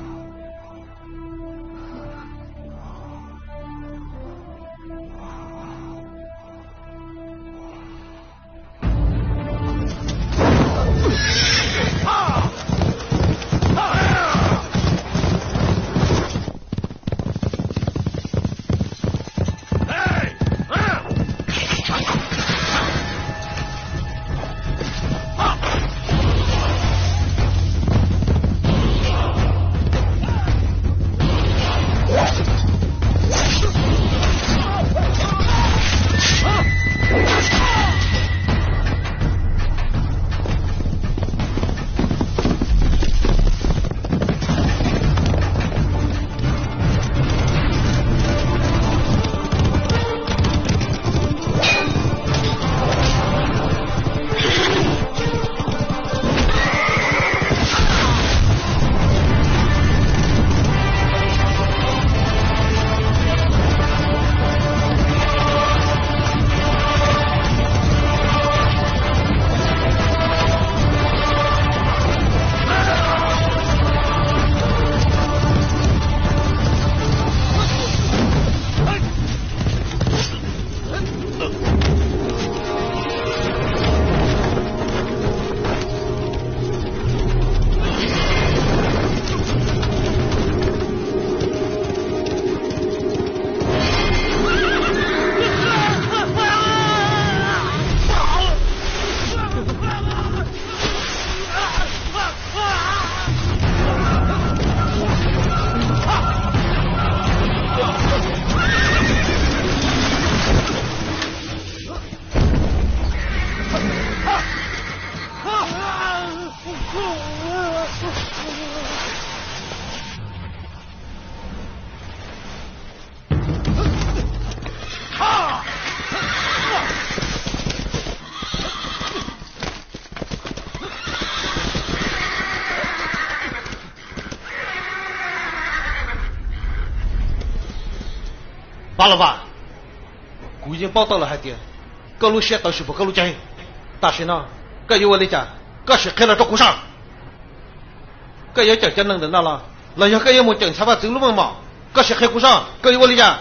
Ab los Vam, kuv yeej paub tau lawm hais tias koj lub siab tawv tsis pom koj lub cai. Tam sim no koj yuav ua li cas, koj sim qhia los rau kuv saib. Koj yuav cawm cov neeg ntawm no los, los yog koj yuav mus cawm ntxhais vaj txwv lub meej mom? Koj sim qhia kuv saib, koj yuav ua li cas?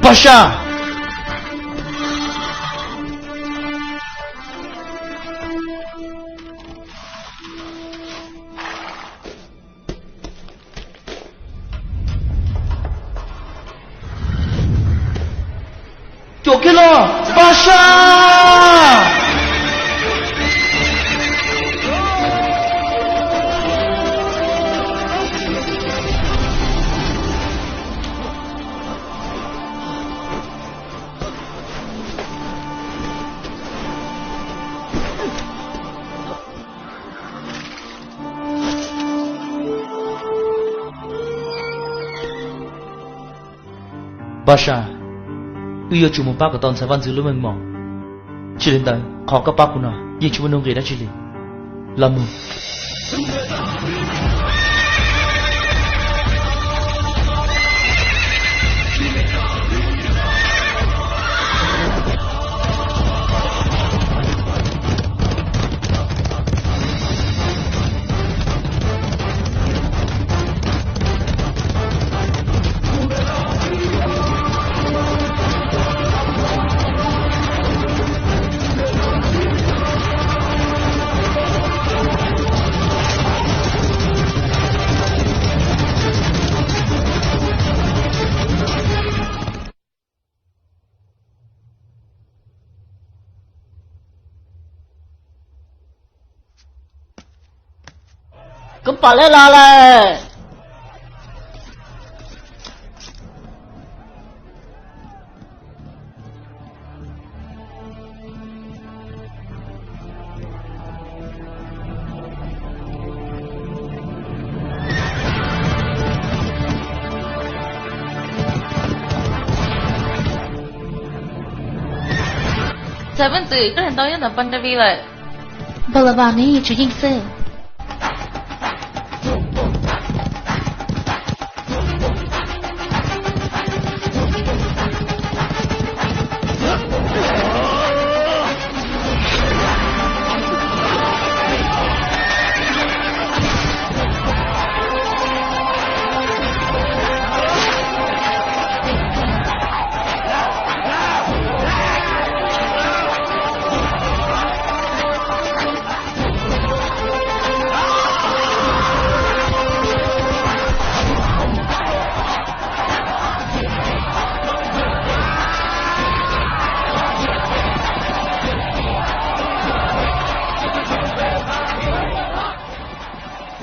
Pab Sab! Cuam kiag los, Pab Sab! Pab Sab, wb yuav tsum mus pab kom tau ntxhais vaj ntxwv lub meej mom. Tsis li ntawd, qhov koj pab kuv no yeej tsis muaj nuj nqis dab tsi li. Los mus. Koj pom lawv los lawm. Ntxhais vaj ntxwv, koj hais ntau nyob ntawm Pab Daviv lawm. Npau Las Vas, neb yuav tsum yeej xwb.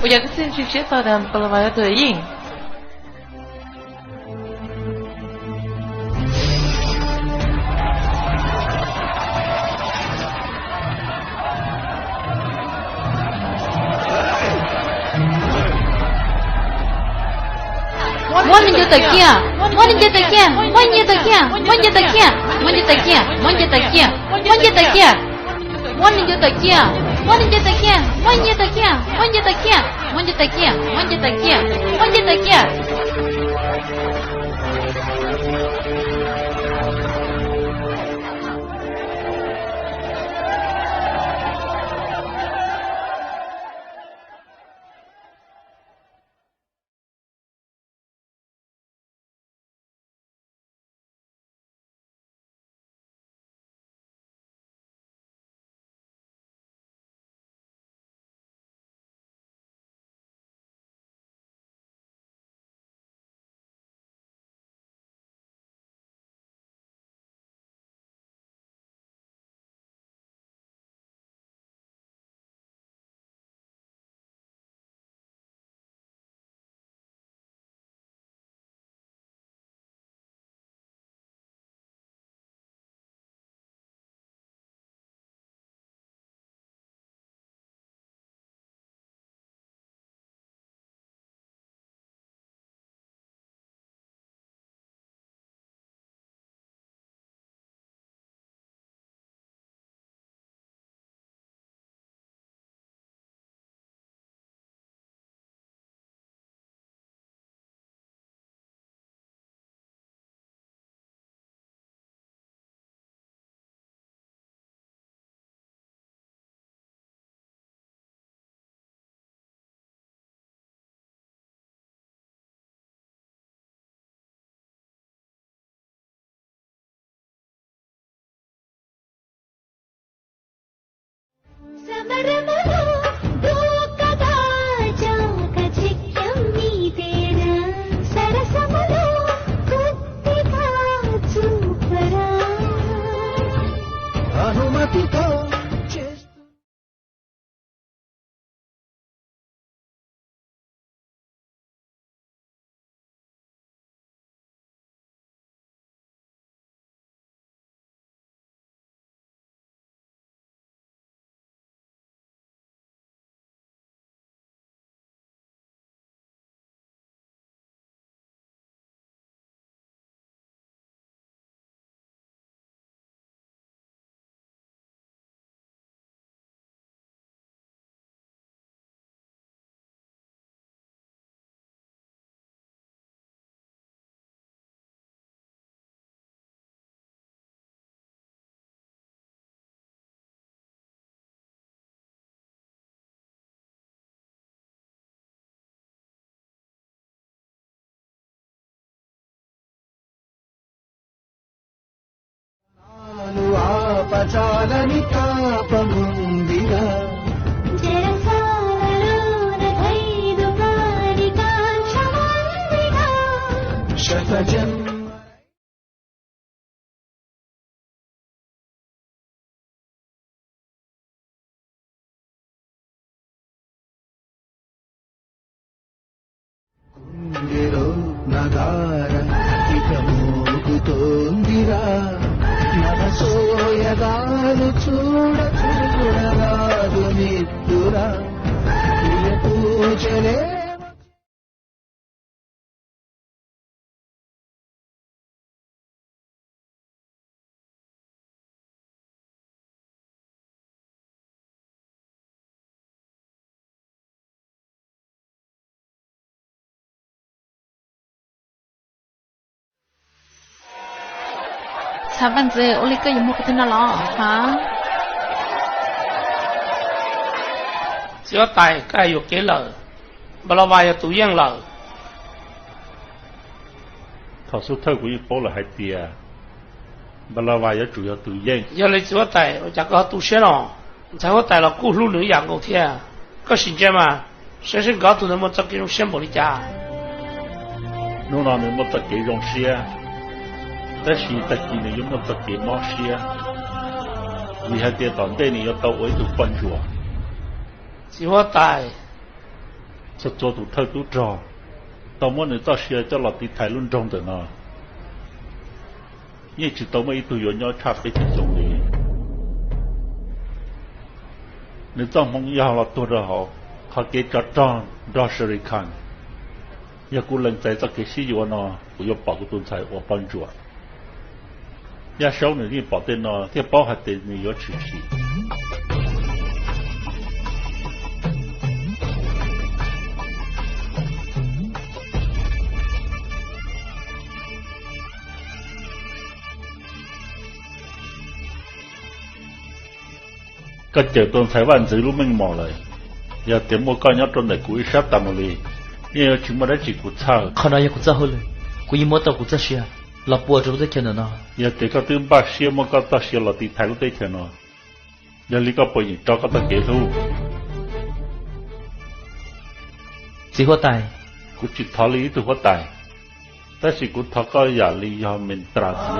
Ua cas koj thiaj ntsia siab tau tias Npau Las Vas yog tus yeej? Muab nws ncaws tawm kiag, muab nws ncaws tawm kiag, muab nws ncaws tawm kiag, muab nws ncaws tawm kiag, muab nws ncaws tawm kiag, muab nws ncaws tawm kiag, muab nws ncaws tawm kiag. Muab nws ncaws tawm kiag, muab nws ncaws tawm kiag, muab nws ncaws tawm kiag, muab nws ncaws tawm kiag, muab nws ncaws tawm kiag, muab nws ncaws tawm kiag, muab nws ncaws tawm kiag. Ntxhais Vaj Ntxwv, ua li koj yuav muab kuv tus no los ha? Txiv huab tais, koj hais yuam kev lawm. Npas Las Vas yog tus yeej lawm. Thaum xub thawj kuv yeej paub lawm hais tias Npas Las Vas yuav tsum yog tus yeej. Yog li txiv huab tais, ua cas koj ho tu siab no? Ntxhais huab tais los kuj hlub nws ib yam nkaus thiab. Koj sim ntsia mas, saib seb nkawd ob tug ntawd muaj txoj kev zoo siab npaum li cas. Hnub no nws muaj txoj kev zoo siab, tab sis tag kis nws yuav muaj txoj kev mob siab, vim hais tias tom ntej nws yuav tau ua ib tug poj ntsuam. Txiv huab tais, txhua txhua tus thawj tub rog tau muab nws txoj sia coj los tiv thaiv lub nroog ntawm no, yeej tsis tau muaj ib tug yuav nyob tshaj peb tug xyoo li. Nws txoj hmoov yog los tuag rau hauv qhov kev tsov rog nrog Shere Khan. Yog kuv lees txais txoj kev sib yuav no, kuv yuav pom kuv tus ntxhais ua poj ntsuam. Yaj Saub nws yeej pom tej no thiaj paub hais tias nws yuav tshwm sim. Koj cawm tau ntxhais Vaj Ntxwv lub meej mom lawm. Yog tias muaj koj nyob rau ntawm kuv ib sab tas mus li, yeej yuav tsis muaj dab tsi kuv txhawj. Qhov no yog kuv txoj hauj lwm, kuv yeej muab tau kuv txoj sia los pua rau lub teb chaws ntawm no. Yog tias koj twb npaj siab muab koj txoj sia los tiv thaiv lub teb chaws no, yog li koj puas yeem tso koj txoj kev hlub? Txiv huab tais, kuv tsis thov li ib tug huab tais, tab sis kuv thov koj yam li yog Mentas xwb.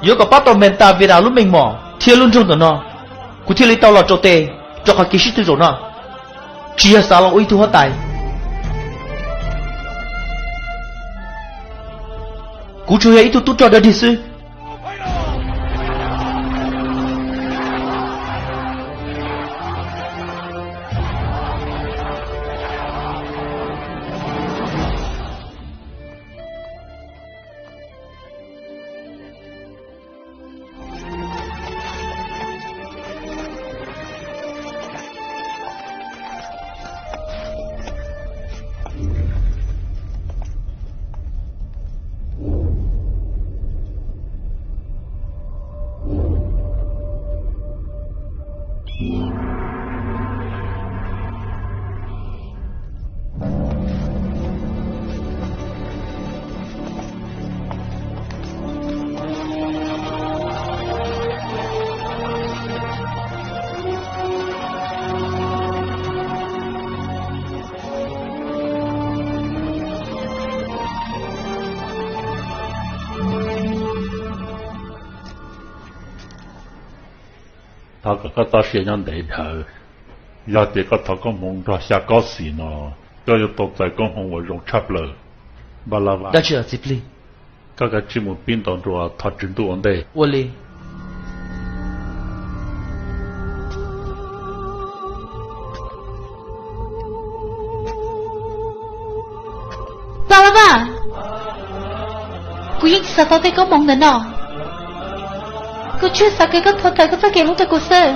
Yuav kom pab tau Mentas Vidas lub meej mom thiab lub nroog ntawm no, kuv thiaj li tau los rau tes rau qhov kev sib tw zaum no. Tsis yog xav los ua ib tug huab tais, kuv tsuas yog ib tug tub rog dog dig xwb. Thov kom koj txoj sia nyob ntev dhawv. Yog tias koj thov koob hmoov nrog xya kob xim no, koj yuav tau txais koob hmoov uas zoo tshaj plaws. Npaj laj vas, dab tsi los txiv plig? Koj kav tsij mus pib ntaus nruas thov tswv ntuj ua ntej. Ua li. Npaj laj vas, kuv yeej tsis xav tau tej koob hmoov ntawm no. Kuv tsuas xav kom koj thov tawm koj txoj kev hlub rau kuv xwb.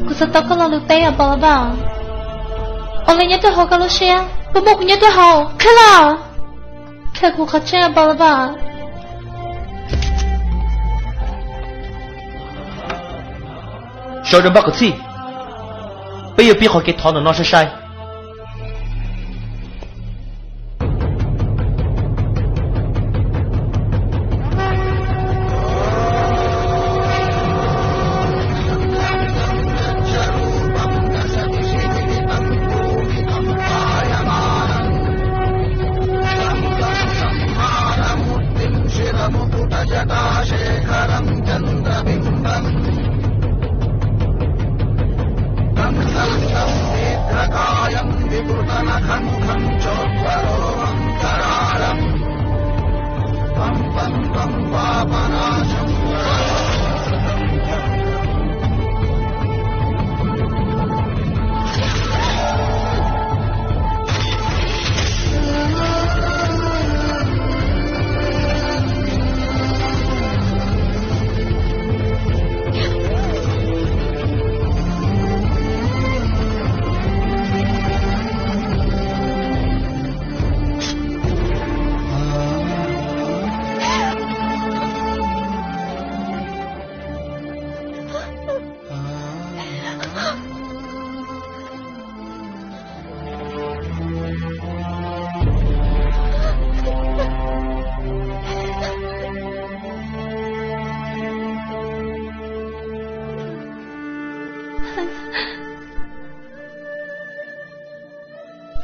Kuv xav tau koj lo lus teb, Npaj laj vas. Ua li nyob rau hauv koj lub siab, puas muaj kuv nyob rau hauv? Qhia los, qhia kuv qhov tseeb, Npaj laj vas. Sawv daws npaj kom txhij, peb yuav pib qhov kev thov ntawm no sai sai.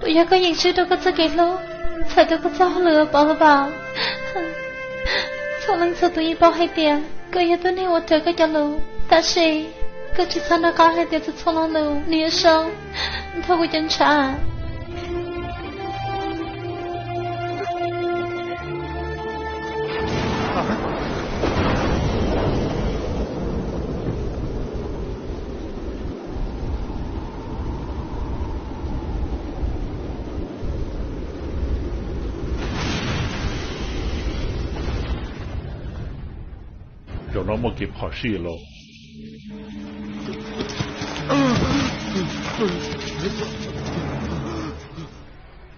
Puas yog koj yeej swb rau koj txoj kev hlub, txhawm rau koj txoj hauj lwm, Npaj laj vas? Txhua leej txhua tus yeej paub hais tias koj yog tib neeg uas raws koj cov lus, tab sis koj tsis txhob nco qab hais tias txhua txhua lo lus nws yuav zoo nrog kuv cov ntshav. Zaum no muaj kev phom sij los.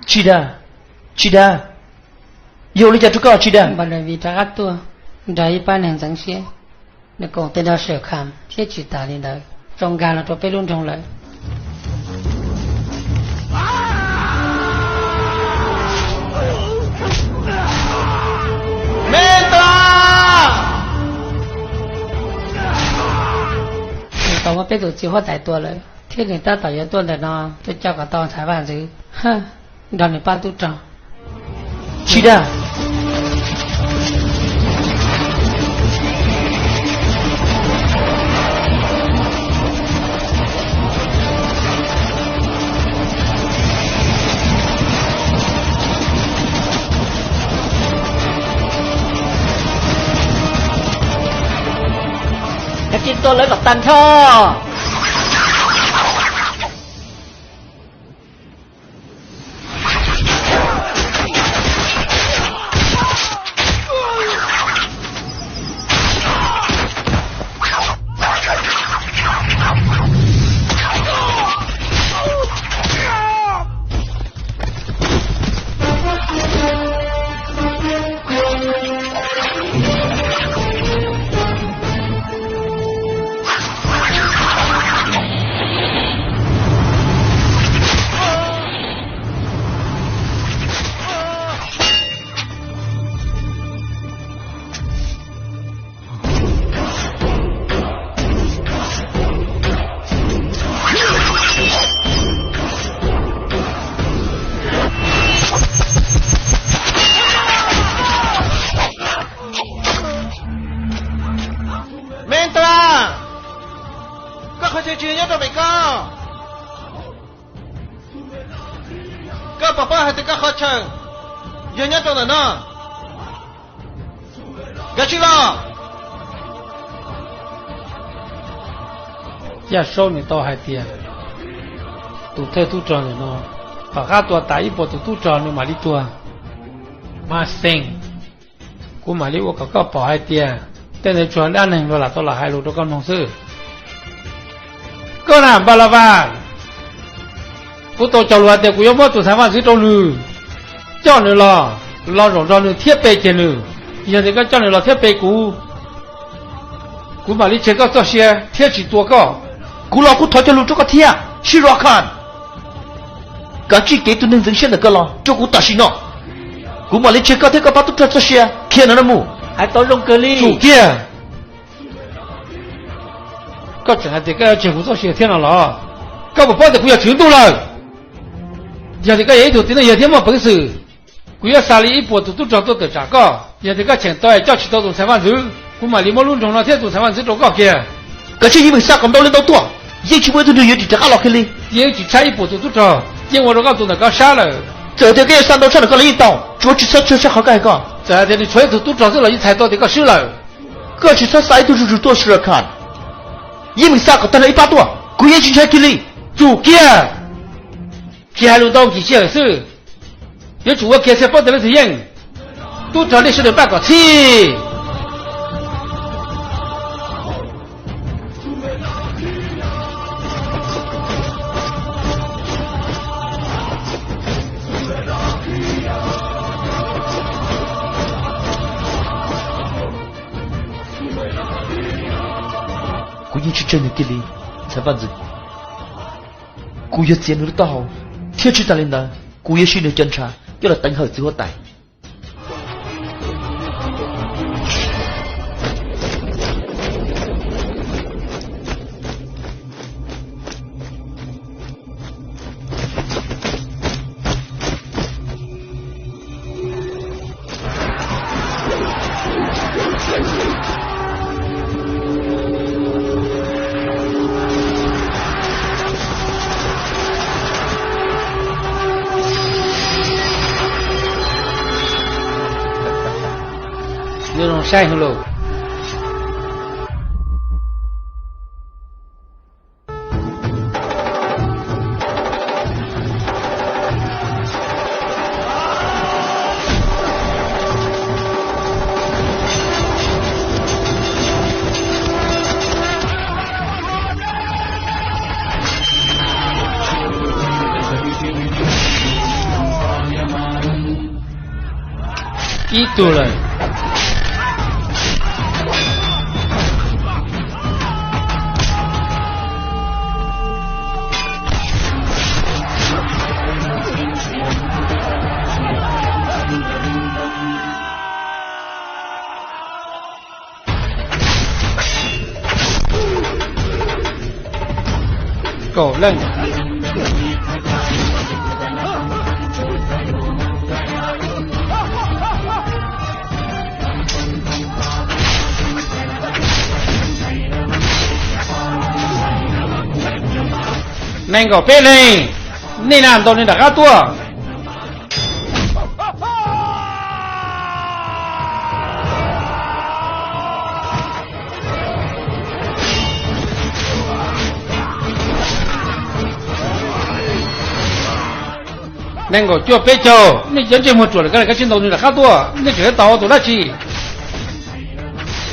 Tsis dag, tsis dag, yog ua li cas rau koj tsis dag? Npaj laj vas rov qab tuaj nrog ib pab neeg ntxeev siab, nws koom tej dab sawv kham thiab tsis tas li ntawd, tso nkag los rau peb lub nroog lawm. Me ntxhais, nws tau muab peb tus txiv huab tais tua lawm, thiab nws tab tom yuav tuaj ntawm no tuaj coj kom tau ntxhais vaj ntxwv nrog nws pab tub rog. Tsis dag. Kav tsij tua lawv kom tag nrho. Koj puas paub hais tias koj qhov chaw yog nyob rau ntawm no? Nkawd sib los. Yaj Saub nws tau hais tias tus thawj tub rog ntawm no, tom qab tua tas ib puas tus tub rog nws mam li tuag. Mas xees, kuv mam li ua kom koj pom hais tias tej ntawd tsuas dab neeg luag lam tau los hais lus rau koj mloog xwb. Koj na Npaj Las Vas, kuv tau cog lus hais tias kuv yuav muab tus ntxhais vaj ntxwv rau nws, coj nws los, los zaum nrog nws thiab pe kiag nws. Yog tias koj coj nws los thiab pe kuv, kuv mam li tseg koj txoj sia thiab tsis tua koj. Kuv los kuv thov cog lus rau koj thiab, Sir Rakan. Kav tsij kev tus neeg ntxeev siab ntawm koj los rau kuv tam sim no. Kuv mam li tseg koj thiab koj pab tub rog txoj sia. Khiav no no mus. Hais tau zoo kawg li. Tsum kiag. Koj tseem hais tias koj yuav tseg kuv txoj sia thiab no los? Koj puas paub tias kuv yog tswv ntuj lawm? Yog tias koj yog ib tug txiv neej yawg thiab muaj peev xwm, kuv yuav xa li ib puas tus tub rog tuaj tawm tsam koj. Yog tias koj cheem tau es coj tsis tau tus ntxhais vaj ntxwv, kuv mam li muab lub nroog no thiab tus ntxhais vaj ntxwv rau koj kiag. Kav tsij yeej meem xa kom ntau li ntau tuaj, yeej tsis muaj ib tug neeg yuav dim rov qab los kiag li. Yeej tsis tshaib ib puas tus tub rog, yeej ua rau koj tus ntawm koj sab lawm. Txawm tias koj yuav xa ntau tshaj ntawm koj los yeej tau, tsuav tsis txhob txhawj siab qhov koj hais ko. Txawm hais tias nws tshuav ib tug tub rog xwb los yeej txhais tau tias koj swb lawm. Koj tsis txhob xa ib tug zuj zus tuaj, Sir Rakan. Yeej meem xa kom tag nrho ib pab tuaj, kuv yeej tsis ntshai kiag li. Tsum kiag. Tsis hais lus ntau, nkim tsiaj lawm xwb. Yuav tsum ua kiag thiaj paub tias leej twg yeej. Tub rog liaj sib nws paj kom txhij. Kuv yeej tsis tseg nws kiag li, ntxhais vaj ntxwv. Kuv yuav txiav nws lub taub hau, thiab tsis tas li ntawd kuv yuav siv nws cov ntshav coj los teev hawm txiv huab tais. Nyob zoo saib hauv lauj. Ib tug lawm. Kaum leej. Nees nkaum peb leeg, nej na ntaus nws nram qab tuaj. Nees nkaum cuaj peb caug, nej cov ntsej muag ruam lawm, koj tsis ntaus nws nram qab tuaj, nej tseem yuav tos ua tus dab tsi?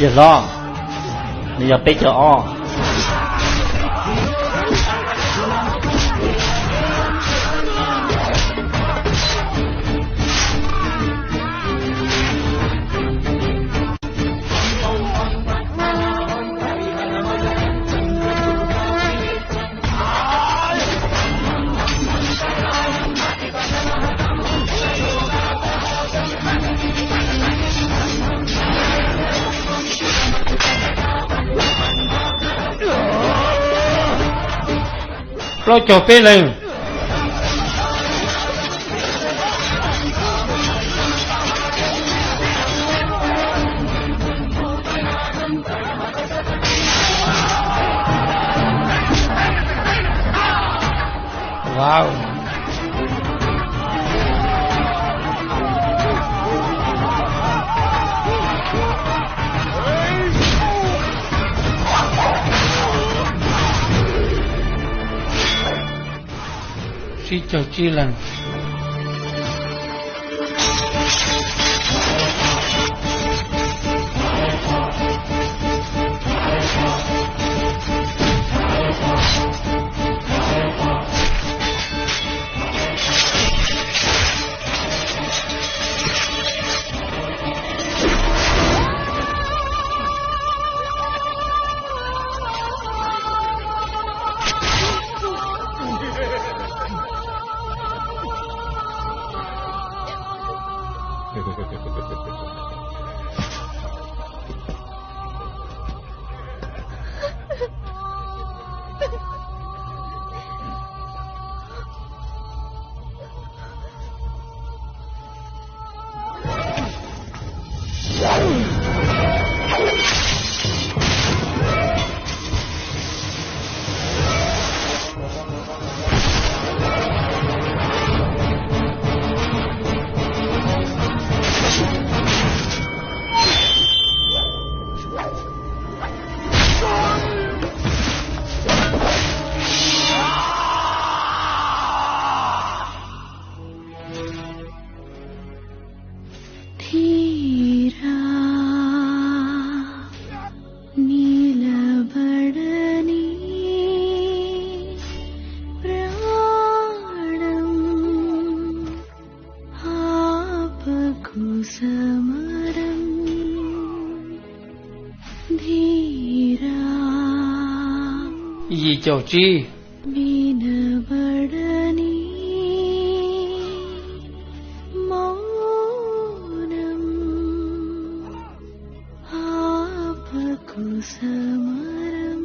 Yawg hlob, nws yog peb caug ob. Plaub caug peb leeg. Wow. Ib caug tsib leeg. Thira, nila barani, pranam, apakusamaram, dhira. Yim caum tsib. Vinabarani, maunam, apakusamaram.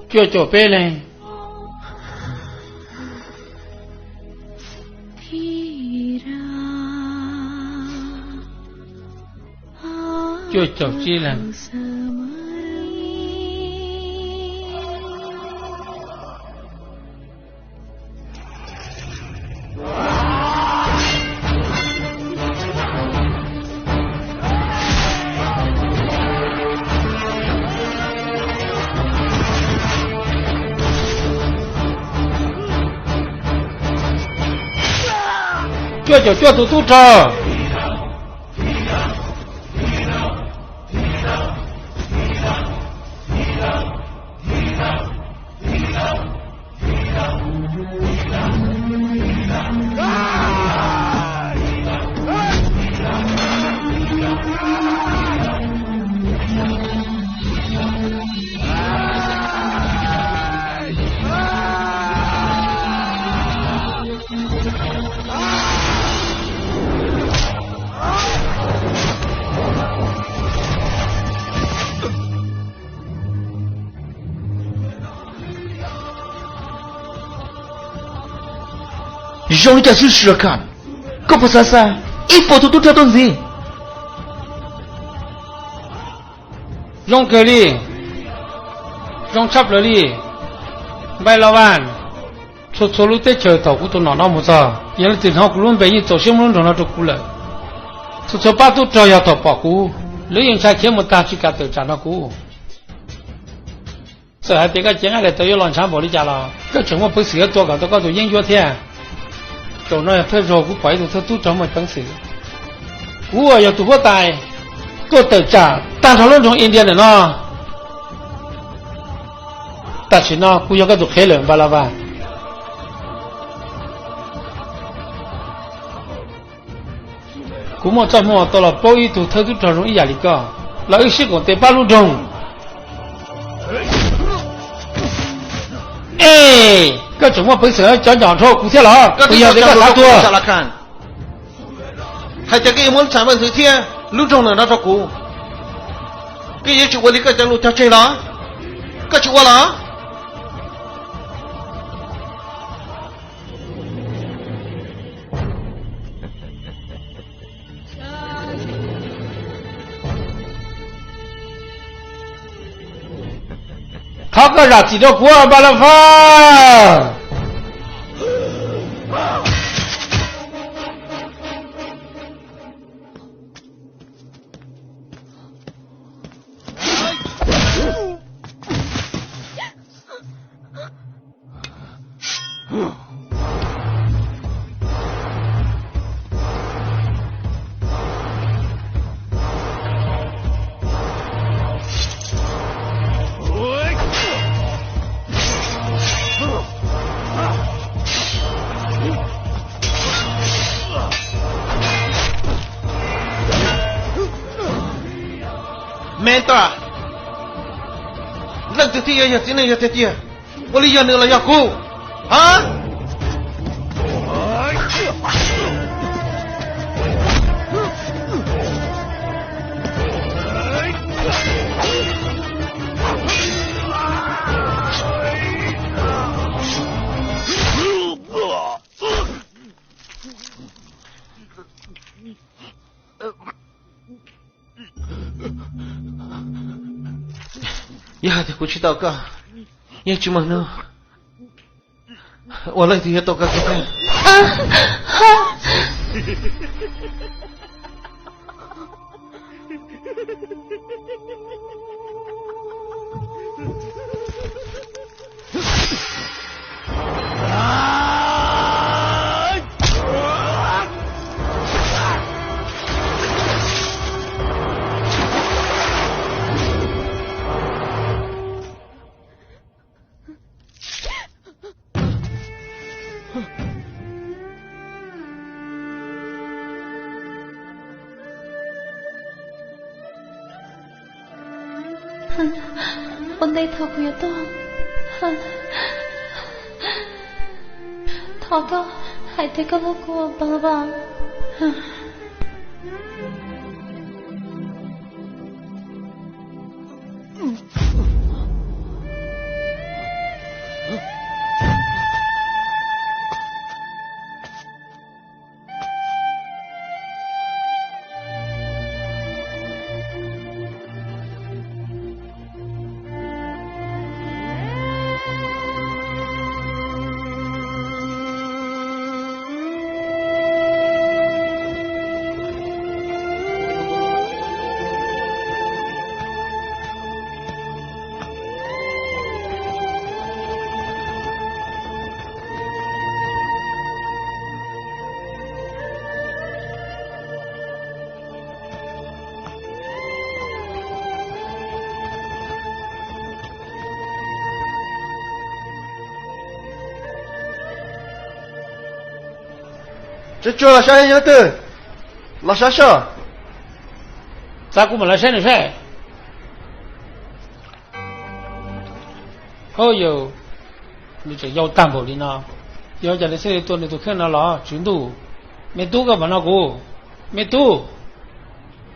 Cuaj caum peb leeg. Cuaj caum tsib leeg. Cuaj caum cuaj tus tub rog. Zoo li cas xwb Shere Khan, koj puas xav xa ib puas tus tub rog tuaj ntxiv? Zoo kawg li, zoo tshaj plaws li. Npailavas, txhua txhua lub teb chaws thaum kuv tus nom no mus txog, yog leej twg hnov kuv lub npe yeej txaus siab muab lub nroog no rau kuv lawm. Txhua txhua pab tub rog yog thaum pom kuv, lawv yeej ntshai khiav mus tag tsis kam tawm tsam nrog kuv. Txawm hais tias koj cev nqaij daim tawv yuav los ntshav npaum li cas los koj tseem muaj peev xwm yuav tua kom tau koj tus yeeb ncuab thiab. Zaum no yog thawj zaug kuv pom ib tug thawj tub rog muaj peev xwm. Kuv uas yog tus huab tais tuaj tawm tsam tag nrho lub nroog India ntawm no. Tam sim no kuv yog koj tus qhev lawm Npailavas. Kuv muaj txoj hmoo tau los paub ib tug thawj tub rog zoo ib yam li koj, los wb sib koom tes pab lub nroog. Es koj tseem muaj peev xwm cov nyom dhau kuv thiab los? Koj twb yog tias koj xav tuag. Hais tias koj yuav muab lub tshav npaj ntxwv thiab lub nroog ntawm no rau kuv, koj yuav tsis ua li koj cov lus cog tseg los? Koj tsis ua los? Thov koj zam txim rau kuv Npailavas. Me ntag, leej twg thiaj yog yawg txiv neej yog tiag tiag? Ua li yog nws los yog kuv? Ha! Yog hais tias kuv tsis tau koj, yeej tsis muaj hnub uas leej twg yuav tau koj kiag thiab. Ua ntej thaum kuv yuav tuag, thov koj hais tias koj hlub kuv, Pavlova. Tsuag tsuag los saib yog leej twg, los saib soj. Txav kuv mam los saib nws saib. Ho yog, nws tseem yau tag npaum li no, yog cas nws thiaj li tua nws tus kheej no los? Tswv ntuj, me tub, koj puas hnov kuv? Me tub,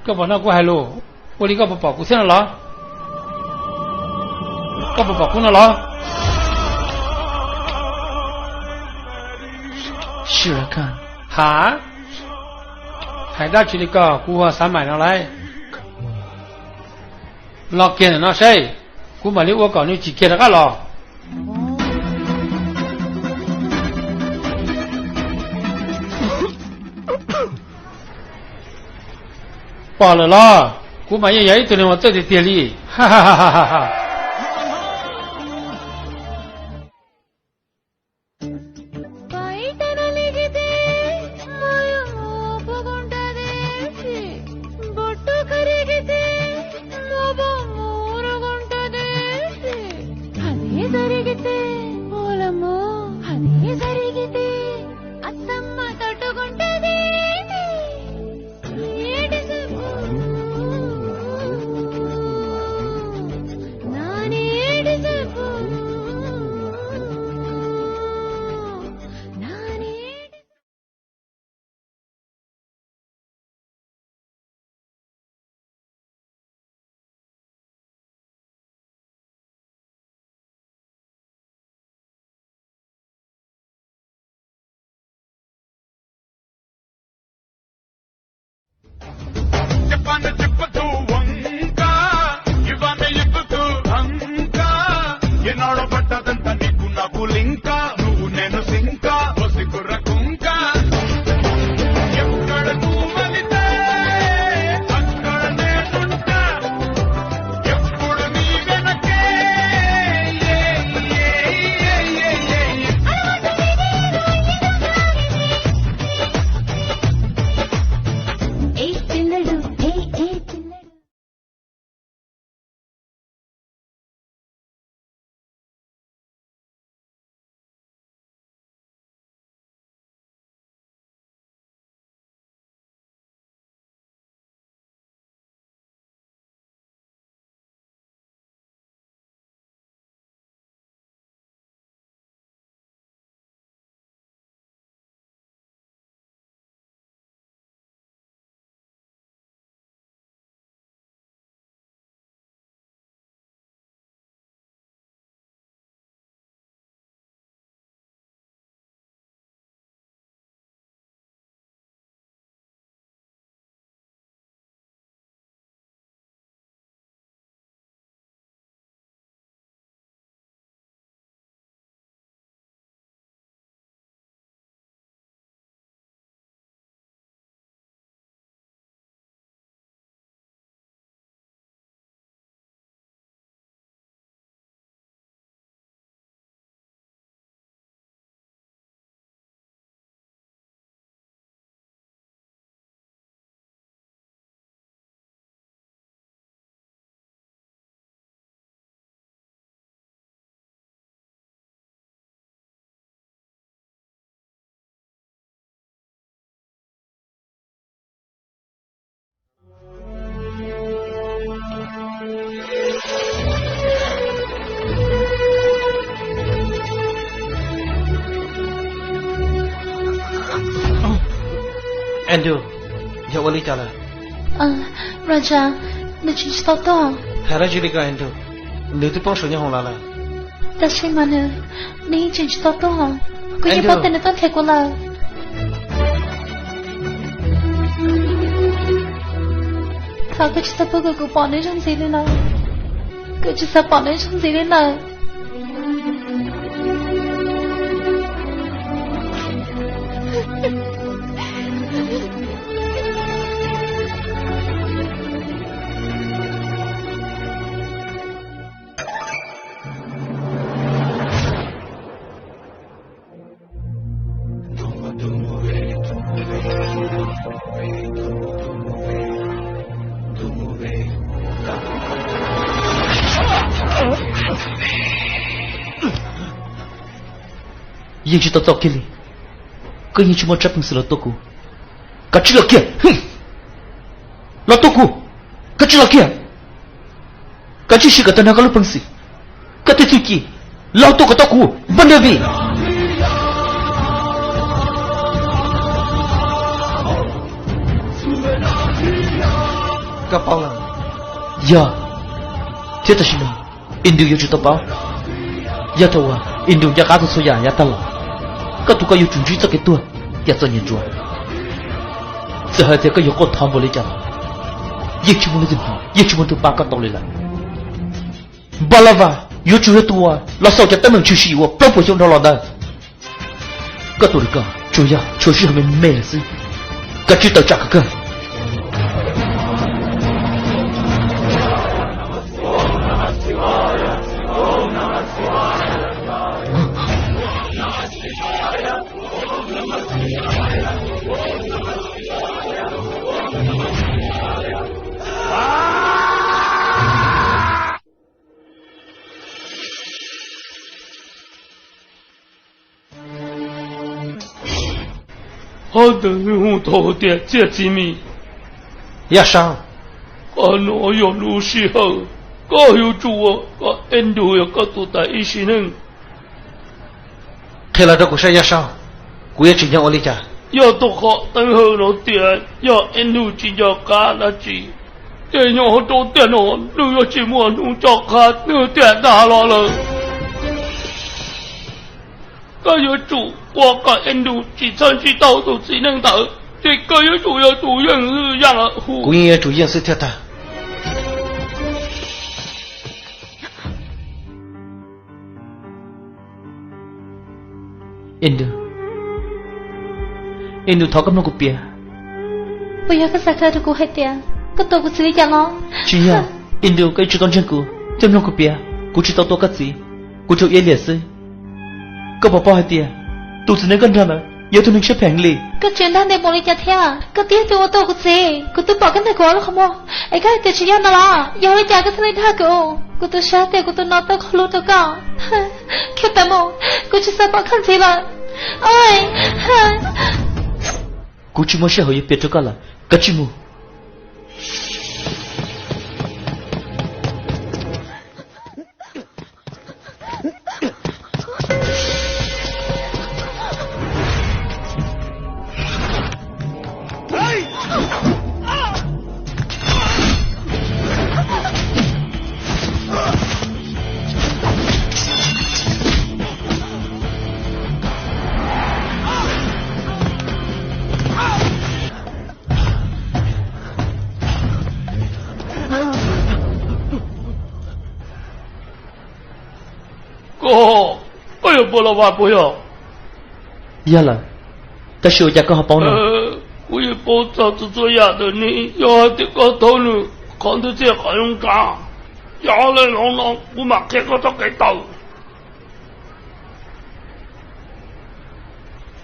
koj puas hnov kuv hais lus? Ua li koj puas pom kuv thiab no los? Koj puas pom kuv no los? Ha, hais dab tsi li ko, kuv hu xav maim no lauj. Los kiag ntawm no seb, kuv mam li ua kom nws chim kiag rov qab los. Pom lawm los? Kuv mas yeej yog ib tug neeg uas txawj tiag tiag li. Andrew, yog ua li cas lawm? Raja, nws tseem tsis tau tuag. Hais dab tsi li ko Andrew? Nws twb poob saum nyab hoom los lawm. Tab sis mas nws, nws yeej tseem tsis tau tuag. Kuv yeej paub tias nws tuaj nrhiav kuv lawm. Thov koj tsis txhob pub kom kuv pom nws zoo ntxiv li lawm. Kuv tsis xav pom nws zoo ntxiv li lawm. Yeej tsis tau txaus kiag li. Koj yeej tsis muaj tsab peev xwm los tua kuv. Kav tsij los kiag. Los tua kuv. Kav tsij los kiag. Kav tsij siv kom tag nrho koj lub peev xwm, koj tej txuj ci, los tua kom tau kuv, Barnaby. Koj paub lawm. Yog, thiab tam sim no Andrew yuav tsum tau paub. Yog thaum uas Andrew nco qab txog txhua yam yav tag los, koj tus koj yuav tsum ntsib txoj kev tuag thiab txom nyem ntsuav. Txawm hais tias koj yuav quaj thov npaum li cas los yeej tsis muaj leej twg hnov, yeej tsis muaj leej twg pab koj tau li lawm. Npaj Laj Vas yuav tsum yog tus uas los xaus cov teeb meem tshwm sim uas plaub puas xyoo dhau los ntawd. Koj tus li ko tsuas yog tshuav sij hawm me me lawm xwb. Koj tsij tawm tsam kom kawg. Hov ntawd nws hu tau tias txiaj txiv mis. Yaj Saub, qhov no yog lub sij hawm koj yuav tsum ua kom Andrew yog koj tus tais ib sim neej. Qhia los rau kuv saib Yaj Saub, kuv yuav tsim nyog ua li cas? Yog tus qhov teeb hawm no tias yog Andrew tsis nco qab dab tsi, ces nyob rau tiam no nws yuav tsis muaj hnub nco qab nws tiam dag los lawm. Koj yuav tsum ua kom Andrew tsis txhawj tsis tau tus txiv neej ntawd, ces koj yuav tsum yog tus yeej xwb Yaj Saub. Kuv yeej yuav tsum yeej xwb thiaj tag. Andrew, Andrew, thov koj mloog kuv piav. Puas yog koj xav hais rau kuv hais tias koj tua kuv txiv li cas no? Tsis yog, Andrew, koj yuav tsum tau ntseeg kuv thiab mloog kuv piav. Kuv tsis tau tua koj txiv, kuv tsuas iab liam xwb. Koj puas paub hais tias tus txiv neej koj nrog ntawd yog tus neeg siab phem li? Koj tseem dag ntev npaum li cas thiab? Koj twb yog tus uas tua kuv txiv, kuv twb pom koj ntawm kuv ob lub qhov muag, es koj hais tias tsis yog no los? Yog li cas koj thiaj li dag kuv? Kuv twb xav tias kuv tus no tau kho lus rau koj. Khiav tawm mus, kuv tsis xav pom koj ntxiv lawm. Kuv tsis muaj sij hawm yuav piav rau koj lawm, kav tsij mus. Koj, koj yog Npau Las Vas puas yog? Yog lawm, tab sis ua cas koj ho paub no? Kuv yeej paub txog txhua txhua yam ntawm nws, yog hais tias koj thaub nws qhov ntwg txiaj qhov zoo tsav, yog li no kuv mam qhia koj txoj kev tawm.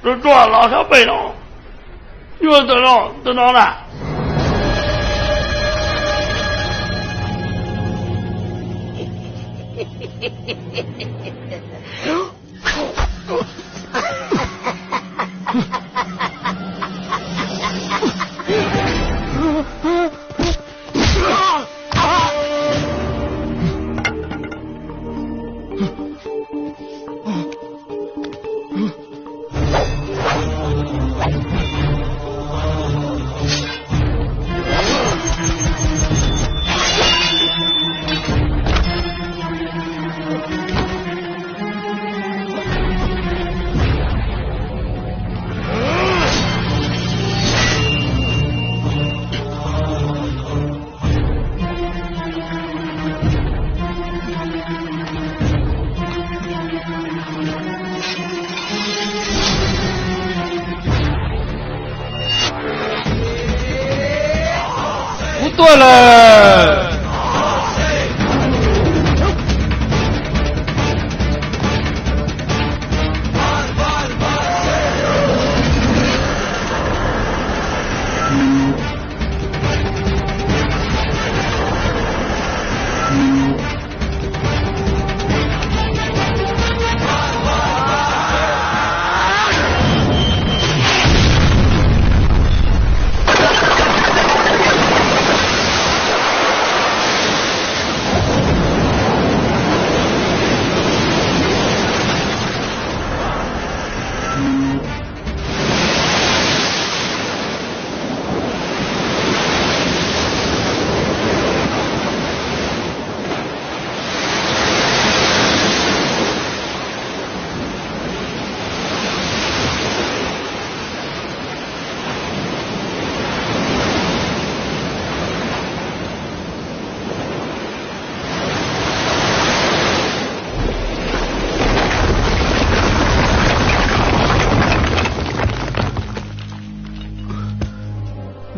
Rau tsuag los sab pem no, nyuag ntawm no, ntawm no na. Tuaj lawm.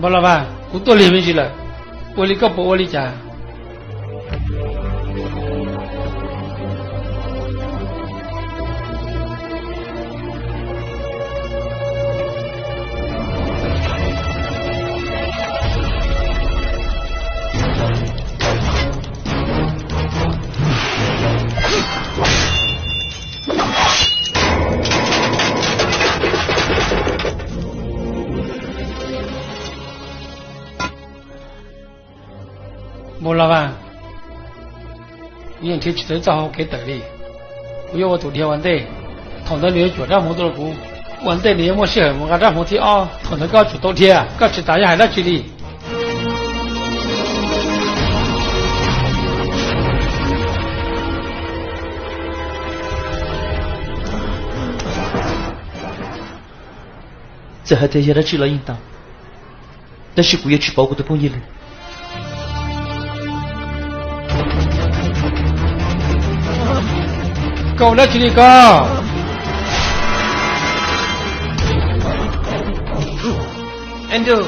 Npau Las Vas, kuv tuaj lig me ntsis lawm, ua li koj puas ua li cas? Npau Las Vas, yeej nrhiav tsis tau txoj hau kev tawm li. Kuv yuav ua tus dhia ua ntej, thaum ntawd nws yuav cuam rab hmuv tuaj rau kuv. Ua ntej nws yuav muaj sij hawm mus nqa rab hmuv thib ob, thaum ntawd koj tsum tau dhia, koj tsis tas yuav hais dab tsi li. Txawm hais tias yog dab tsi los yeej tau, tab sis kuv yuav tsis pauv kuv tus phooj ywg li. Koj ua dab tsi li ko? Andrew,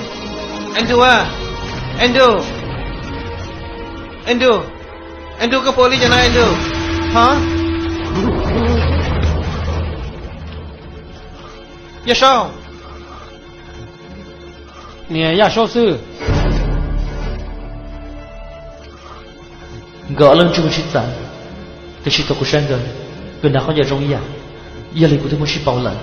Andrew a, Andrew, Andrew, Andrew, koj puas ua li cas na Andrew? Ha? Yaj Saub. Niag Yaj Saub xwb. Nkawd ob leeg ntsej muag sib txawv, tiam sis thaum kuv saib nkawd, nkawd hnav khaub ncaws zoo ib yam, yog li kuv twb muab sib pauv lawm.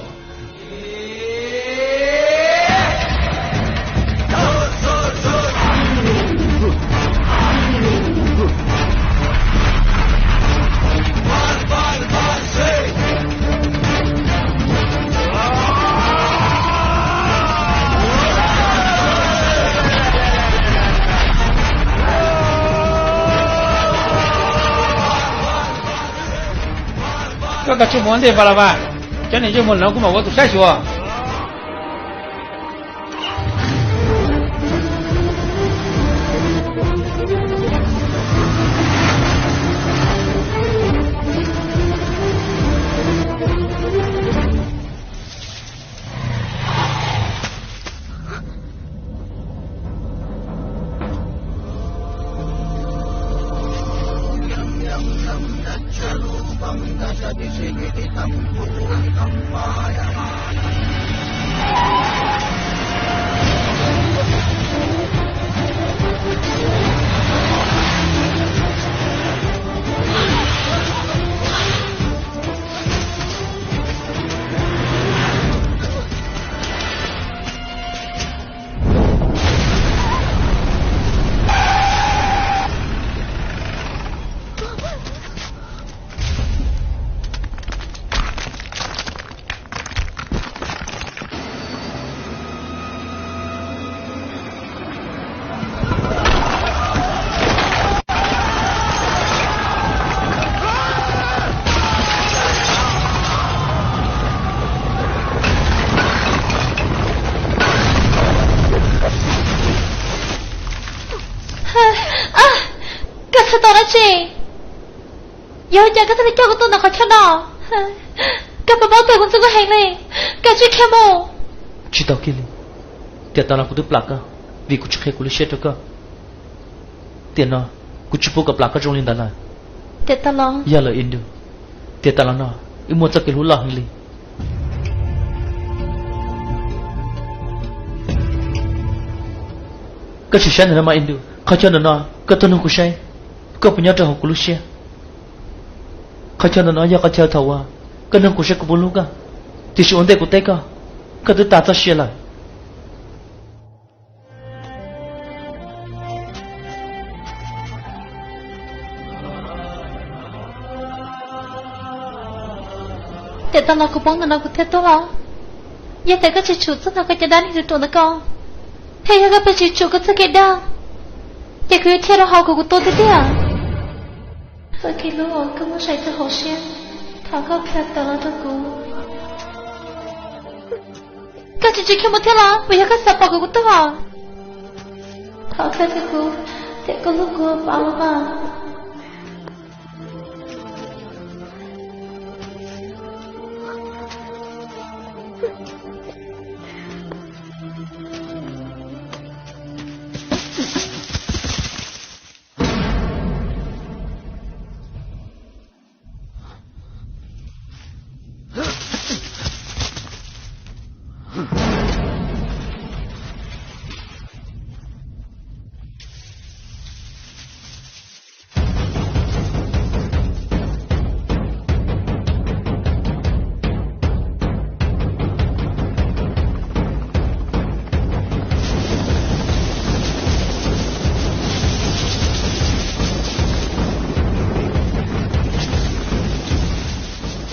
Koj kav tsij mus ua ntej Npau Las Vas, cov niag ntsej muag no kuv mam ua tus saib xyuas. Koj txhais tos dab tsi? Yog ua cas koj thiaj li coj kuv tuaj ntawm qhov chaw no? Koj puas paub tias kuv ntxub koj heev li, koj cia li khiav mus. Tsis tau kiag li, tiam tas no kuv twb plam koj, vim kuv tsis qhia kuv lub siab rau koj. Tiam no kuv tsis pub kom plam koj zoo li ntawd lawm. Tiam tas los. Yog lawm Indu, tiam tas los no wb muaj txoj kev hlub loj heev li. Koj sim saib ntawm no mas Indu, qhov chaw ntawm no koj tuaj nug kuv saib, koj puas nyob rau hauv kuv lub siab? Qhov chaw ntawm no yog qhov chaw thaum uas koj nug kuv saib kuv puas hlub koj, tiam sis ua ntej kuv teb koj, koj twb tas txoj sia lawm. Tiam tas los kuv poob ntawm no kuv thiaj tuaj los. Yog tias koj tsis tshum txoj no koj cov dab neeg ruam ruam ntawd ko, thiab yog koj pheej tsis tshum koj txoj kev dag, ces kuv yuav khiav rau hauv kuv kuv tuag tiag tiag. Txoj kev hlub uas koj muab zais rau hauv siab, thov koj qhia tawm los rau kuv. Koj tsis tsis khiav mus thiab los puas yog koj xav pom kuv kuv tuag os? Thov qhia rau kuv tias koj hlub kuv pab los mas.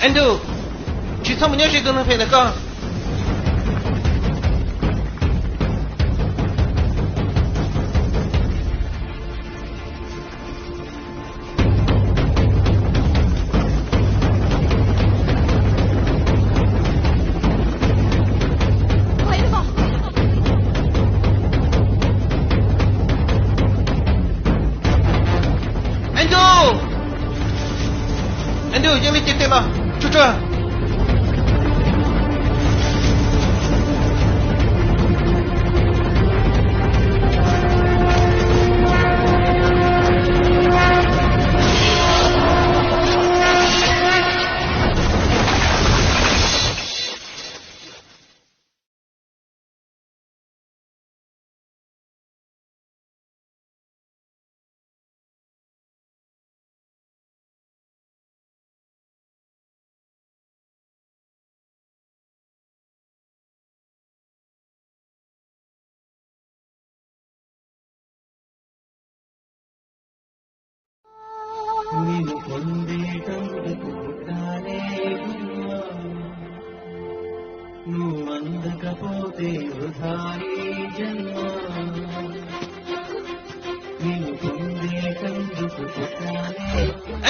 Andrew, tsis txhob mus nyob ze tus neeg phem ntawm koj. Andrew! Andrew, yeej li ces tes los tsuag tsuag.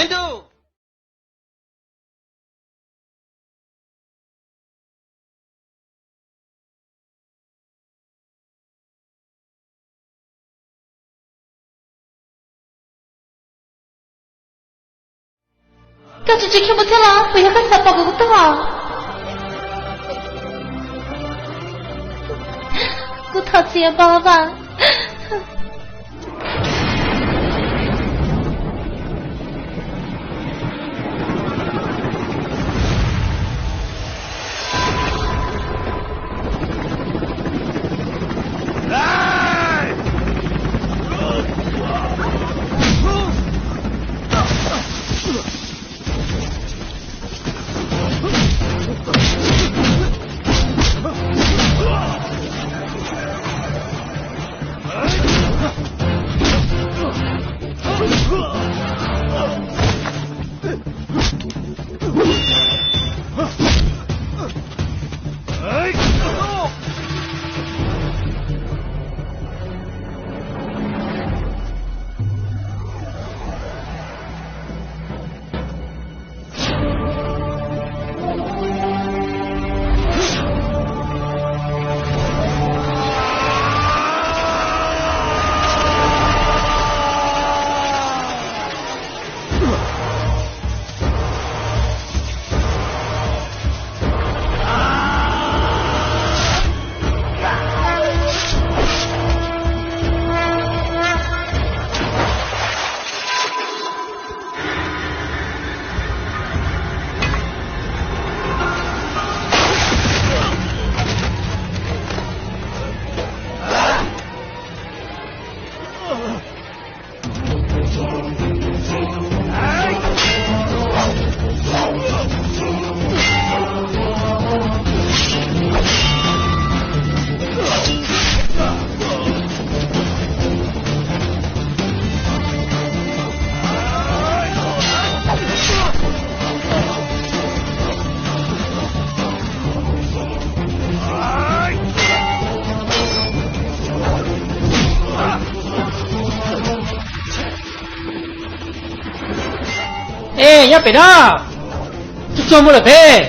Andrew! Koj tsis tsis khiav mus thiab los puas yog koj xav pom kuv kuv tuag? Kuv thov txim Npawg Vaj. Nyob pem no, tsuag tsuag mus lawm pem,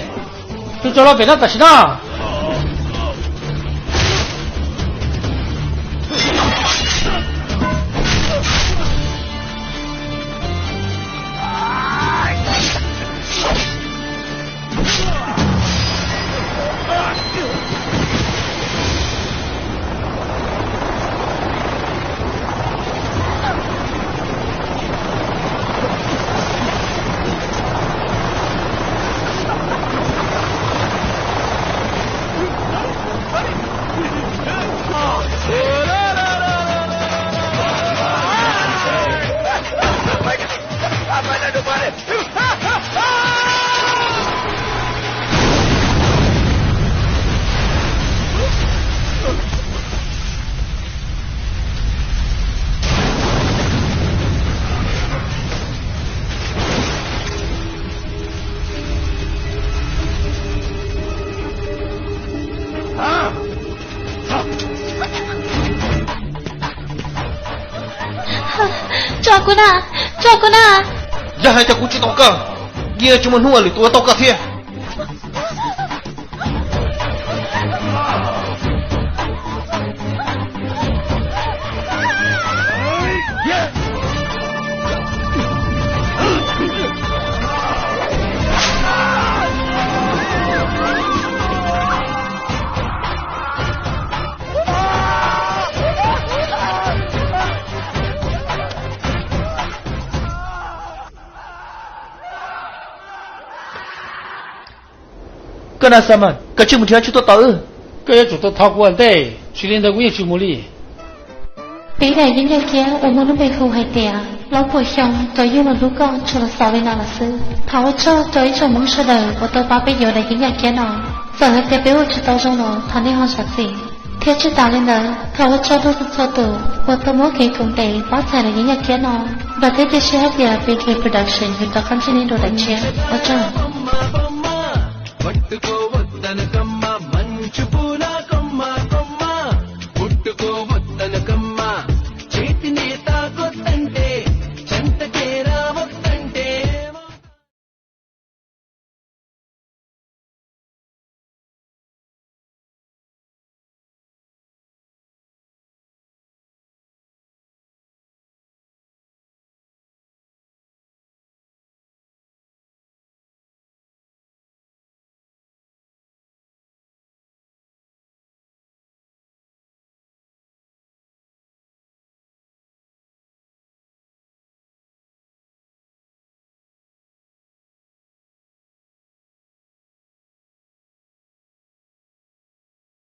tsuag tsuag los pem no tam sim no. Tso kuv na, tso kuv na. Yog hais tias kuv tsis tau koj, yeej tsis muaj hnub uas lwm tus ua tau koj thiab. Koj na Simon, koj cia li mus nrhiav tswj tuaj tos wb. Koj yuav tsum tau thov kuv ua ntej, tsis li ntawd kuv yeej tsis mus li. Peb daim yeeb yaj kiab uas muaj lub npe hu hais tias plaub puas xyoo rau yug los hlub koj tsuas los xaus li no lawm xwb. Thov ua tsaug rau ib tsoom Hmoob sawv daws uas tau pab peb yuav daim yeeb yaj kiab no. Txawm hais tias peb ua tsis tau zoo los thov nej ho zam txim. Thiab tsis tas li ntawd, thov ua tsaug rau txhua txhua tus uas tau muab kev koom tes pab txhais daim yeeb yaj kiab no. Vam thiab cia siab hais tias P K Production yuav rov qab ntsib nej dua daim tshiab. Ua tsaug.